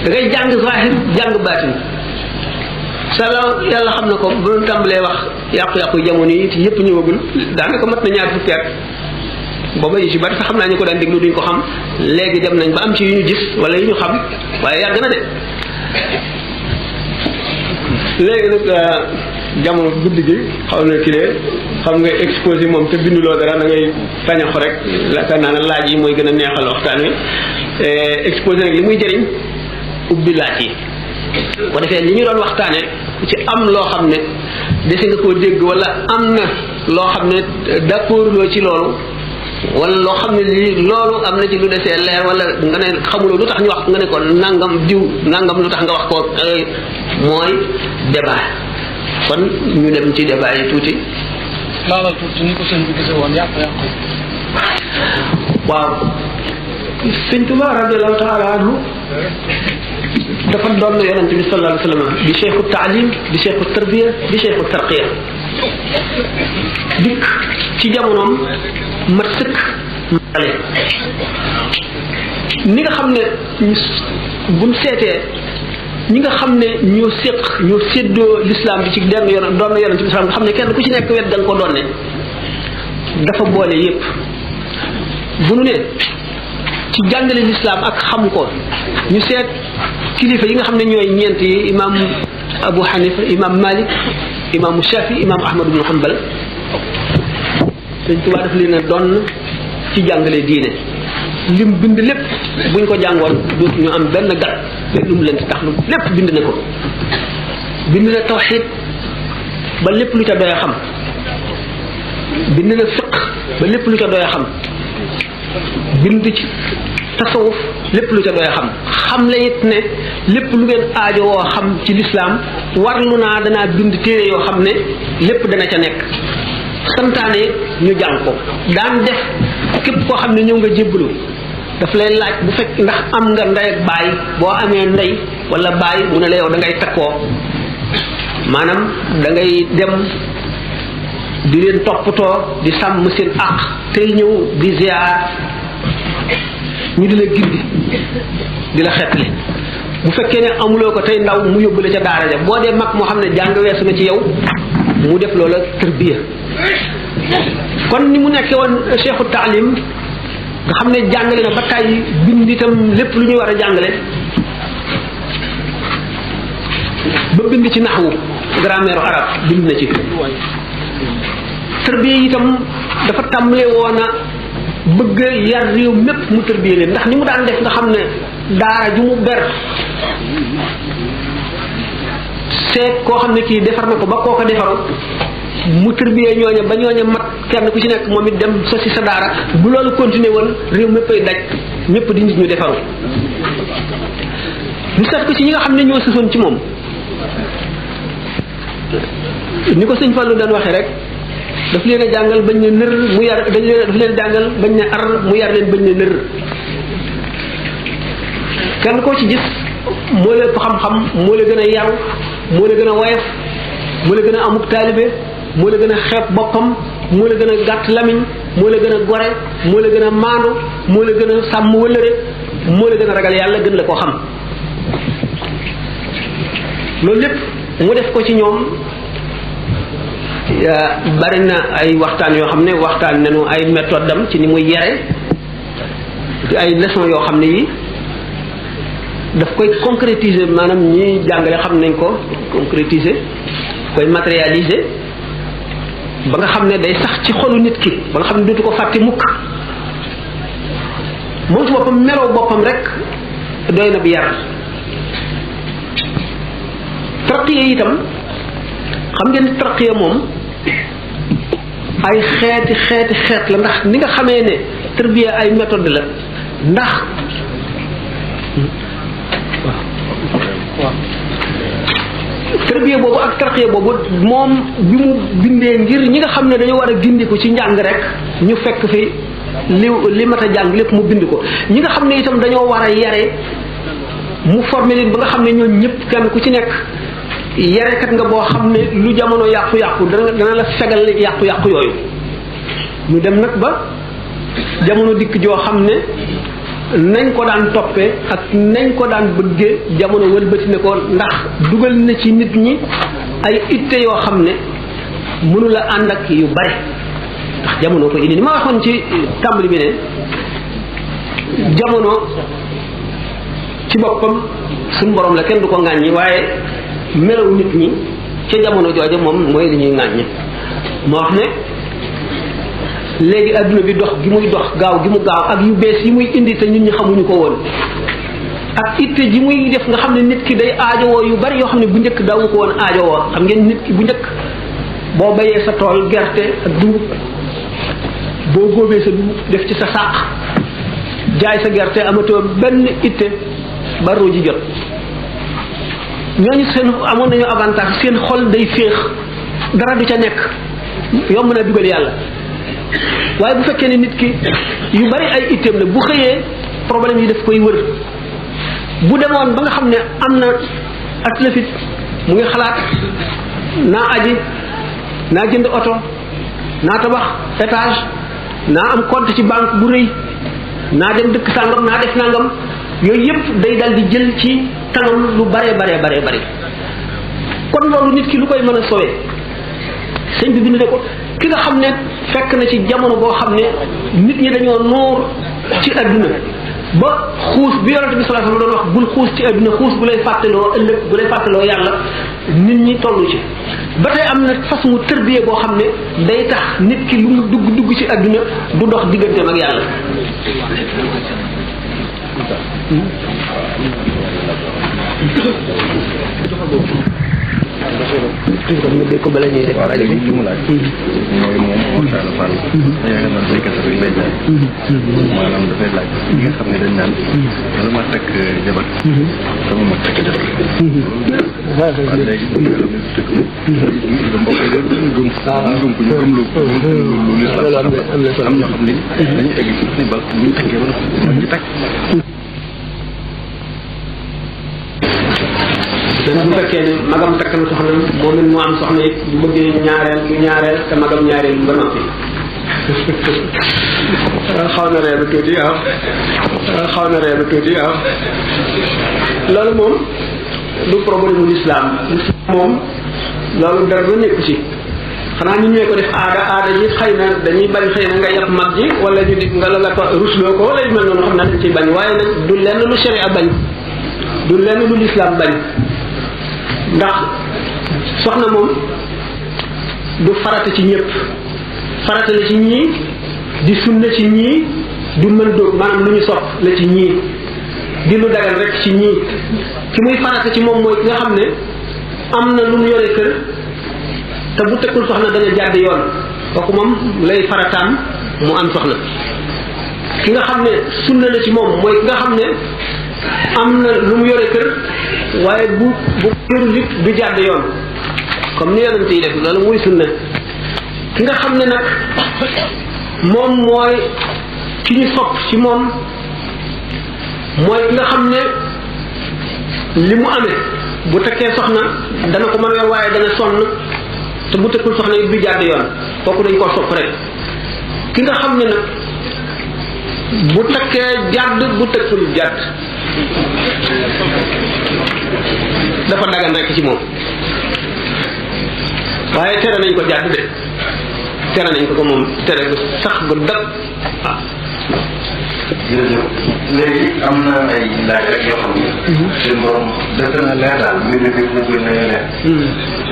da ngay jàng zahir jàng baatin sala yàlla xam na ko bu doon tàmbalee wax yàqu-yàqu jamono yi te yëpp ñëwagul daanaka mat na ñaar fukki at booba yi ci bari sax xam naa ñu ko daan déglu duñ ko xam léegi dem nañ ba am ci yu ñu gis wala yu ñu xam waaye yàgg na de léegi nag jamono guddi gi xaw na kii de xam nga exposé moom te binduloo dara da ngay tañaxu rek yaakaar naa ne laaj yi mooy gën a neexal waxtaan wi exposé nag li muy jëriñ ubbi laaj yi bu defee li ñu doon waxtaane ku ci am loo xam ne dese nga koo dégg wala am na loo xam ne d'accord loo ci loolu wala loo xam ne lii loolu am na ci lu desee leer wala nga ne xamuloo lu tax ñu wax nga ne ko nangam diw nangam lu tax nga wax ko mooy débat kon ñu dem ci débat yi tuuti. laalal tuuti ni ko sëñ bi gisee woon yàqu-yàqu. waaw sëñ Tuba radiyallahu taala anhu dafa doon yonente bi sallallahu alayhi wa sallam di cheikhu taalim di cheikhu tarbiya di cheikhu tarqiya dikk ci jamonoom mat sëkk male ni nga xam ne buñ seetee ñi nga xam ne ñoo séddoo l'islam bi ci denn yoon doon na yonente bi sallam nga xam ne kenn ku ci nekk wet danga ko doon ne dafa boole yépp bu nu ne ci jàngale l'islam ak xam ko ñu seet kilifa yi nga xam ne ñooy ñeent yi imam Abu Hanifa imam Malik imam Shafi imam Ahmad ibn Hanbal Sëñ Tuubaa daf leen a doon ci jàngale diine lim bind lépp buñ ko jàngoon dootu ñu am benn gat te lu mu leen tax lu lépp bind na ko bind na tawxiid ba lépp lu ca doy a xam bind na fiq ba lépp lu ca doy a xam bind ci tasawuf lépp lu ca doy a xam la it ne lépp lu ngeen aajo woo xam ci lislaam warlu naa danaa bind téere yoo xam ne lépp dana ca nekk santaane ñu jàng ko daan def képp koo xam ne ñëw nga jébbalu daf lay laaj bu fekk ndax am nga ndey ak baay boo amee ndey wala baay mu ne la yow da ngay takkoo maanaam da ngay dem di leen toppatoo di sàmm seen àq tey ñëw di ziar ñu di la gindi di la xettali bu fekkee ne amuloo ko tey ndaw mu yóbbu la ca daara ja boo dee mag moo xam ne jàng weesu na ci yow mu def loola tërbiya kon ni mu nekkee woon cheikhu taalim nga xam ne jàngale na ba tàyyi bind itam lépp lu ñuy war a jàngale ba bind ci naxwu grammaire arabe bind na ci tërbiya itam dafa tàmbalee woon a bëgg yar réew mépp mu tërbiya leen ndax ni mu daan def nga xam ne daara ju mu ber seet koo xam ne kii defar na ko ba koo ko defaru mu tërbiyee ñooña ba ñooña mat kenn ku ci nekk moom it dem sosi sa daara bu loolu continuer woon réew méppay daj ñëpp di nit ñu defaru ñu seet ko ci ñi nga xam ne ñoo sësoon ci moom ni ko sëñ Fallou daan waxee rek daf leen a jàngal bañ ne nër mu yar daf leen jàngal bañ ne ar mu yar leen bañ ne nër kenn koo ci gis moo la ëpp xam-xam moo la gën a yaru moo la gën a woyof moo la gën a amuk taalibe moo la gën a xeeb boppam moo la gën a gàtt lamiñ moo la gën a gore moo la gën a maandu moo la gën a sàmm wëllëre moo la gën a ragal yàlla gën la koo xam loolu lépp mu def ko ci ñoom. bari na ay waxtaan yoo xam ne waxtaan nañu ay méthode am ci ni muy yare di ay leçon yoo xam ne yi daf koy concrétiser maanaam ñi jàngale xam nañ ko concrétiser koy matérialiser ba nga xam ne day sax ci xolu nit ki ba nga xam ne dootu ko fàtte mukk moom ci boppam meloo boppam rek doy na bi yar tarqiya itam xam ngeen tarqiya moom ay xeet la ndax ni nga xamee ne tarbiya ay méthode la ndax waaw tarbiya boobu ak tarqiya boobu moom bi mu bindee ngir ñi nga xam ne dañoo war a gindiku ci njàng rek ñu fekk fi li mat a jàng lépp mu bind ko ñi nga xam ne itam dañoo war a yare mu formé leen ba nga xam ne ñooñu ñëpp kenn ku ci nekk yarekat nga boo xam ne lu jamono yàqu-yàqu dana la fegal yàqu-yàqu yooyu ñu dem nag ba jamono dikk joo xam ne nañ ko daan toppee ak nañ ko daan bëggee jamono wëlbati ne ko ndax dugal na ci nit ñi ay itte yoo xam ne mënula ànd ak yu bari ndax jamono ko indi ni ma waxoon ci tàmbali bi ne jamono ci boppam suñu borom la kenn du ko ŋàññi waaye melaw nit ñi ca jamono jooja moom mooy li ñuy ŋàññi moo wax ne léegi adduna bi dox gi muy dox gaaw gi mu gaaw ak yu bees yi muy indi te nit ñi xamuñu ko woon ak itte ji muy def nga xam ne nit ki day aajowoo yu bari yoo xam ne bu njëkk daawu ko woon aajowoo xam ngeen nit ki bu njëkk boo bayee sa tool gerte ak dugub boo góobee sa dugub def ci sa sàq jaay sa gerte amatoo benn itte ba roo ji jot ñooñu seen amoon nañu avantage seen xol day féex dara du ca nekk yomb na dugal yàlla waaye bu fekkee ne nit ki yu bari ay itteem la bu xëyee problème yi daf koy wër bu demoon ba nga xam ne am na atlafit mu ngi xalaat naa aji naa jënd oto naa tabax étage naa am compte ci banque bu rëy naa dem dëkk sàngam naa def nangam yooyu yëpp day dal di jël ci kanam lu bare kon loolu nit ki lu koy mën a sowee sëñ bi bind ne ko ki nga xam ne fekk na ci jamono boo xam ne nit ñi dañoo noor ci adduna ba xuus bi yonente bi sallallahu alayhi wasallam doon wax bul xuus ci adduna xuus bu lay fàttaloo ëllëg bu lay fàttaloo yàlla nit ñi tollu ci ba tey am na façon tërbiye boo xam ne day tax nit ki lu mu dugg ci adduna du dox digganteem ak yàlla kon ñu dégg ko bala ñuy def rajo bi li mu laaj mooy moom Talla Fall yaa ngi doon béykat rek lay jaay maanaam dafay laaj ñi nga xam ne dañ naan wala ma takk jabar sama ma takk jabar waaw léegi mbokk yi gëm ko ñu gëm lu am ñoo xam ne dañuy egg ci ba buñ takkee ba ñu takk bu fekkee ne magam takk na soxna moom it mu am soxna it bu bëggee ñaareel te magam ñaareel ba noppi xaw na reelu tuuti waaw loolu moom du problème mu lislaam moom loolu dara ba nekku ci xanaa ñu ñëwee ko def aada ji xëy na dañuy bañ xëy na nga yab mag ji wala ñu di nga la ko rusloo ko wala yu mel noonu xam naa dañ ciy bañ waaye nag du lenn lu sharia bañ du lenn lu lislaam bañ ndax soxna moom du farata ci ñëpp farata la ci ñii di sunna ci ñii du mën dóog maanaam lu ñu sopp la ci ñii di lu dagal rek ci ñii ki muy farata ci moom mooy ki nga xam ne am na lu mu yore kër te bu tekkul soxna dana jàdd yoon kooku moom lay farataam mu am soxna ki nga xam ne sunna la ci moom mooy ki nga xam ne am na lu mu yore kër waaye bu yorul it du jàdd yoon comme ni yonent yi def loolu muy sunna ki nga xam ne nag moom mooy ki ñu sopp ci moom mooy ki nga xam ne li mu amee bu tekkee soxna dana ko mën a yor waaye dana sonn te bu tekkul soxna it du jàdd yoon kooku dañ koo sopp rek ki nga xam ne nag bu tekkee jàdd bu tekkul jàdd dafa dagan rek ci moom waaye tere nañ ko jàdd de tere nañ ko moom tere gu sax gu dëkk waaw. jërëjëf léegi am na ay laaj rek yoo xam ne. seen borom def na leer daal mbir mi mu gën a leer.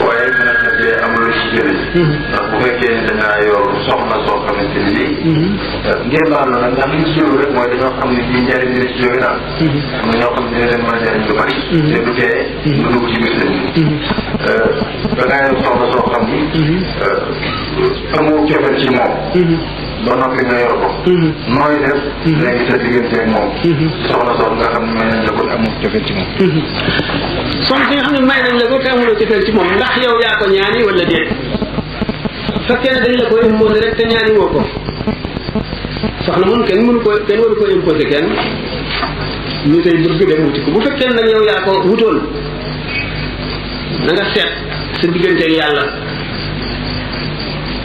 waaye dina fekkee am lu ci jëlee. ndax bu fekkee ne dangaa yor soxna soo xamante ni bii. ngeen baal na nag ndax li ñu si rek mooy dañoo xam ne bii njëriñ dina ci jóge daal. am na ñoo xam ne dina leen mën a jëriñ lu bari. te du tee lu dugg ci biir sëñ bi. dangaa yor soxna soo xam ni. amoo cofeel ci moom. ba noppi nga yor ko. nooy def. léegi sa diggante ak moom. soxna soxna nga xam ne may nañ la ko amul cofeel ci moom. soxna si nga xam ne may nañ la ko te amuloo cofeel ci moom ndax yow yaa ko ñaani wala déet fekkee ne dañ la ko imposé rek te ñaani woo ko soxna moom kenn mënu ko kenn waru ko imposé kenn ñu tey bëgg dem wuti ko bu fekkee nag yow yaa ko wutoon na nga seet sa diggante ak yàlla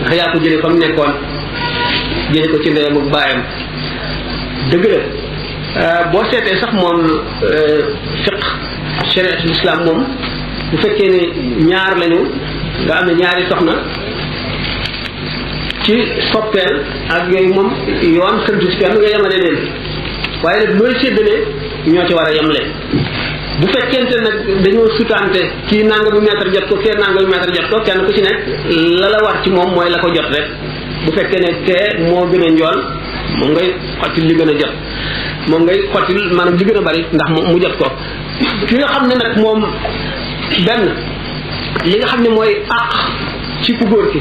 ndax yaa ko jëlee fa mu nekkoon jëlee ko ci ndeyam ak baayam dëgg la boo seetee sax moom fiqh shariat l'islam moom bu fekkee ne ñaar lañu nga am ne ñaari soxna ci soppeel ak yooyu moom yoon sëntu ci kenn nga yemale leen waaye nag looy séddalee ñoo ci war a yemle bu fekkente nag dañoo sutante kii nangami mètre jot ko kii nangami mètre jot ko kenn ku ci nekk la la war ci moom mooy la ko jot rek bu fekkee ne te moo gën a njool moom ngay xottil li gën a jot moom ngay xottil maanaam li gën a bari ndax mu jot ko ki nga xam ne nag moom benn li nga xam ne mooy àq ci ku góor ki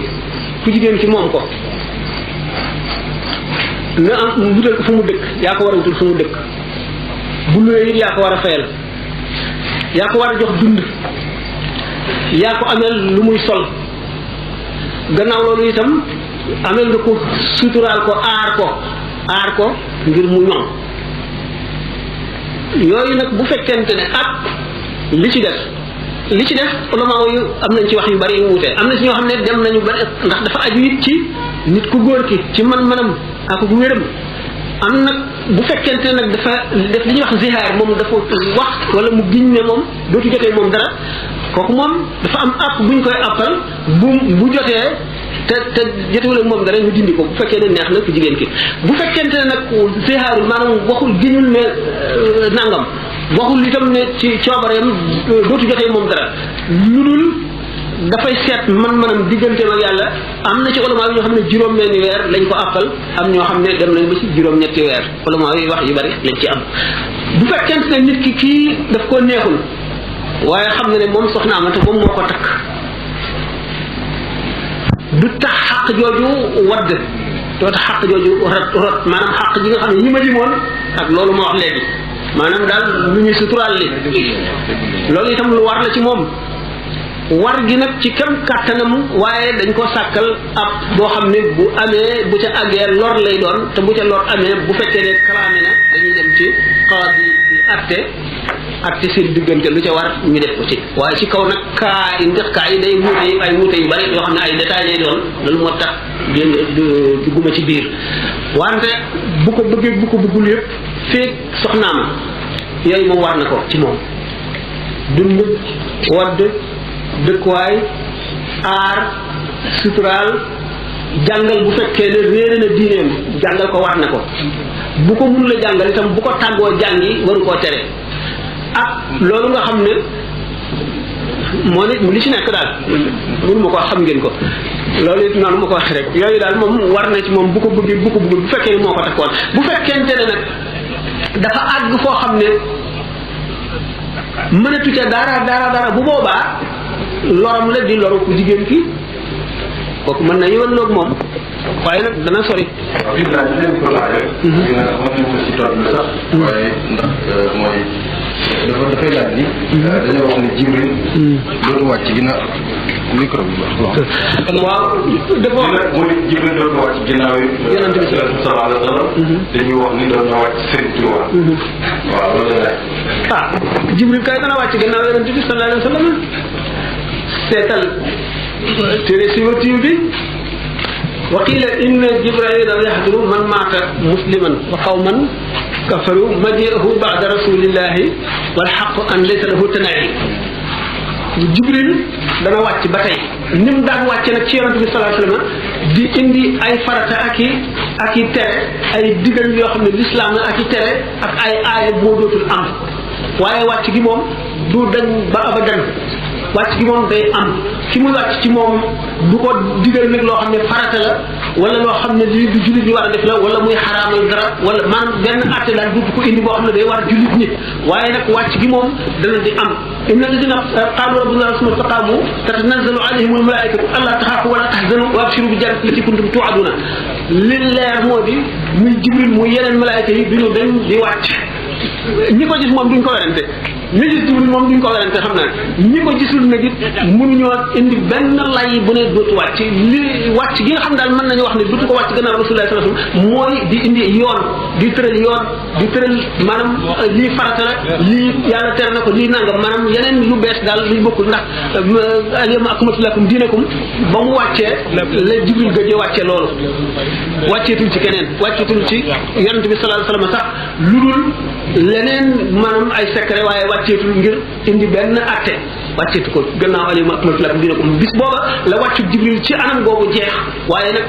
ku jigéen ki moom ko na am wutal ko fu mu dëkk yaa ko war a wutal fu mu dëkk bu luwee it yaa ko war a fayal yaa ko war a jox dund yaa ko ameel lu muy sol gannaaw loolu itam ameel nga ko suturaal ko aar ko ngir mu ñoŋ yooyu nag bu fekkente ne ak li ci def ulama yu am nañ ci wax yu bari yu wuute am na ci ñoo xam ne dem nañu bari ndax dafa aju it ci nit ku góor ki ci man-manam ak ku wéram am nag bu fekkente ne nag dafa def li ñuy wax zihaar moom dafa wax wala mu giñ ne moom dootu jotee moom dara kooku moom dafa am app buñ koy appal bu jotee te jotewul ak moom dara ñu dindi ko bu fekkee ne neex na ku jigéen ki bu fekkente ne nag zihaarul maanaam waxul giñul ne nangam waxul itam ne ci coobareem dootu jotee moom dara lu dul dafay seet man-manam digganteem ak yàlla am na ci ulama yi ñoo xam ne juróom-benni weer lañ ko àppal am ñoo xam ne dem nañ ba ci juróom-ñetti weer ulama yi wax yu bari lañ ci am bu fekkente ne nit ki kii daf ko neexul waaye xam na ne moom soxna am na te moom moo ko takk du tax xaq jooju wadd doo tax xaq jooju rot maanaam xaq ji nga xam ne ñi ma limoon ak loolu ma wax léegi maanaam daal lu ñuy suturaal li loolu itam lu war la ci moom war gi nag ci kem kàttanam waaye dañ ko sàkkal ab boo xam ne bu amee bu ca àggee lor lay doon te bu ca lor amee bu fekkee ne kalaame na dañuy dem ci xawaat yi atte seen diggante lu ca war ñu def ko ci waaye ci kaw nag kaa yi day wuute yi ay wuute yu bari yoo xam ne ay détails lay doon loolu moo tax dugguma ci biir wante bu ko bëggee bu ko bëggul yëpp feeg soxnaam yooyu moom war na ko ci moom dund wadd dëkkuwaay aar suturaal jàngal bu fekkee ne réere na diineem jàngal ko war na ko bu ko mun la jàngal itam bu ko tàggoo jàngi waru koo tere ak loolu nga xam ne moo nit li ci nekk daal mënu ma ko xam ngeen ko loolu it noonu ma ko waxee rek yooyu daal moom war na ci moom bu ko bëggee bu ko bëggul bu fekkee ne moo ko takkoon bu fekkente ne nag dafa àgg foo xam ne mënatu ca dara bu boobaa loram la di loru ku jigéen ki kooku mën na yëwan loog moom waaye nag dana sori. waaw bii daal di leen ko laajee. mën nañu ko si toog sax. waaye ndax mooy dafay laaj ni dañoo wax ne Jibril dootu wàcc ginnaaw micro bi waaw dafa mu ne Jibril dootu wàcc ginnaaw yi Yonent bi sallallahu alayhi wa sallam dañuy wax ni doon na wàcc Sëriñ Tuubaa waaw loolu la Jibril kay dana wàcc ginnaaw Yonent bi sallallahu alayhi wa sallam seetal téere siwatiw bi wa qila inna Jibrila yahduru man maata musliman wa qawman kafaru maji'ahu ba'da rasulillahi wal haqqu an laysa lahu tana'im Jibril dana wàcc ba tey ni mu daan wàcce nag ci Yonent bi sallallahu alayhi wa sallam di indi ay farata ak i tere ay digal yoo xam ne l'islam la ak i tere ak ay aaya boo dootul am waaye wàcc gi moom du dañ ba abadan wàcc gi moom day am ki muy wàcc ci moom du ko digal nag loo xam ne farata la wala loo xam ne lii du jullit ñi war a def la wala muy xaraamal dara wala maanaam benn àtte daal du ko indi boo xam ne day war jullit ñi waaye nag wàcc gi moom dana di am inna alladina qaalu rabbuna summa istaqaamu tatanazzalu alayhim almalaikatu alla taxaafu wala tahzanu wa abshiru bi jannati allati kuntum tuaduna li leer moo di muy Jibril muy yeneen malaayika yi duñu dañ di wàcc ñi ko gis moom duñ ko werante ñi gis Jibril moom duñ ko werante xam naa ñi ko gisul nag it mënuñoo indi benn lay bu ne dootu wàcc li wàcc gi nga xam daal mën nañu wax ne dootu ko wàcc gannaaw Rasulullah sallallahu alayhi wasallam mooy di indi yoon di tëral maanaam lii farata la lii yàlla tere na ko lii nangam maanaam yeneen lu bees daal luñ bokkul ndax al-yawma akmaltu lakum diinakum ba mu wàccee la Jibril gëjee wàccee loolu wàcceetul ci keneen wàcceetul ci Yonent bi sallallahu alayhi wasallam sax lu dul leneen maanaam ay secret waaye wàcceetul ngir indi benn atte wàcceetu ko gannaaw al-yawma akmaltu lakum diinakum bis booba la wàccu Jibril ci anam googu jeex waaye nag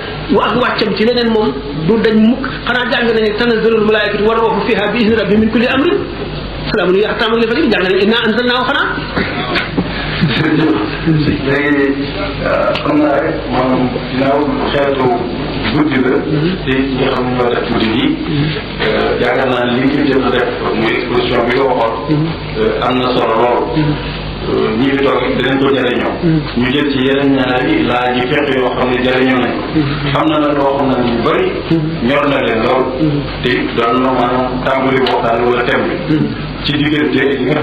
ak wàccam ci leneen moom du dañ mukk xanaa jàng nañu tanazzalul malaa'ikatu war ruuhu fiihaa bi izni rabbihim min kulli amrin salaamun hiya hattaa matla'il fajr jàng nañu innaa anzalnaahu xanaa léegi xam naa rek maanaam ginnaaw xeetu guddi la te ñi nga xam ne ñoo def guddi gi yaakaar naa li ñu jëm a def muy exposition bi nga waxoon am na solo lool ñi fi toog dinañ ko jëriñoo ñu jël ci yeneen ñaari laaj yi fekk yoo xam ne jëriñoo nañ xam na nag loo xam ne ñu bëri ñor na leen lool te doon na maanaam tàmbali waxtaan wala thème bi ci diggante li nga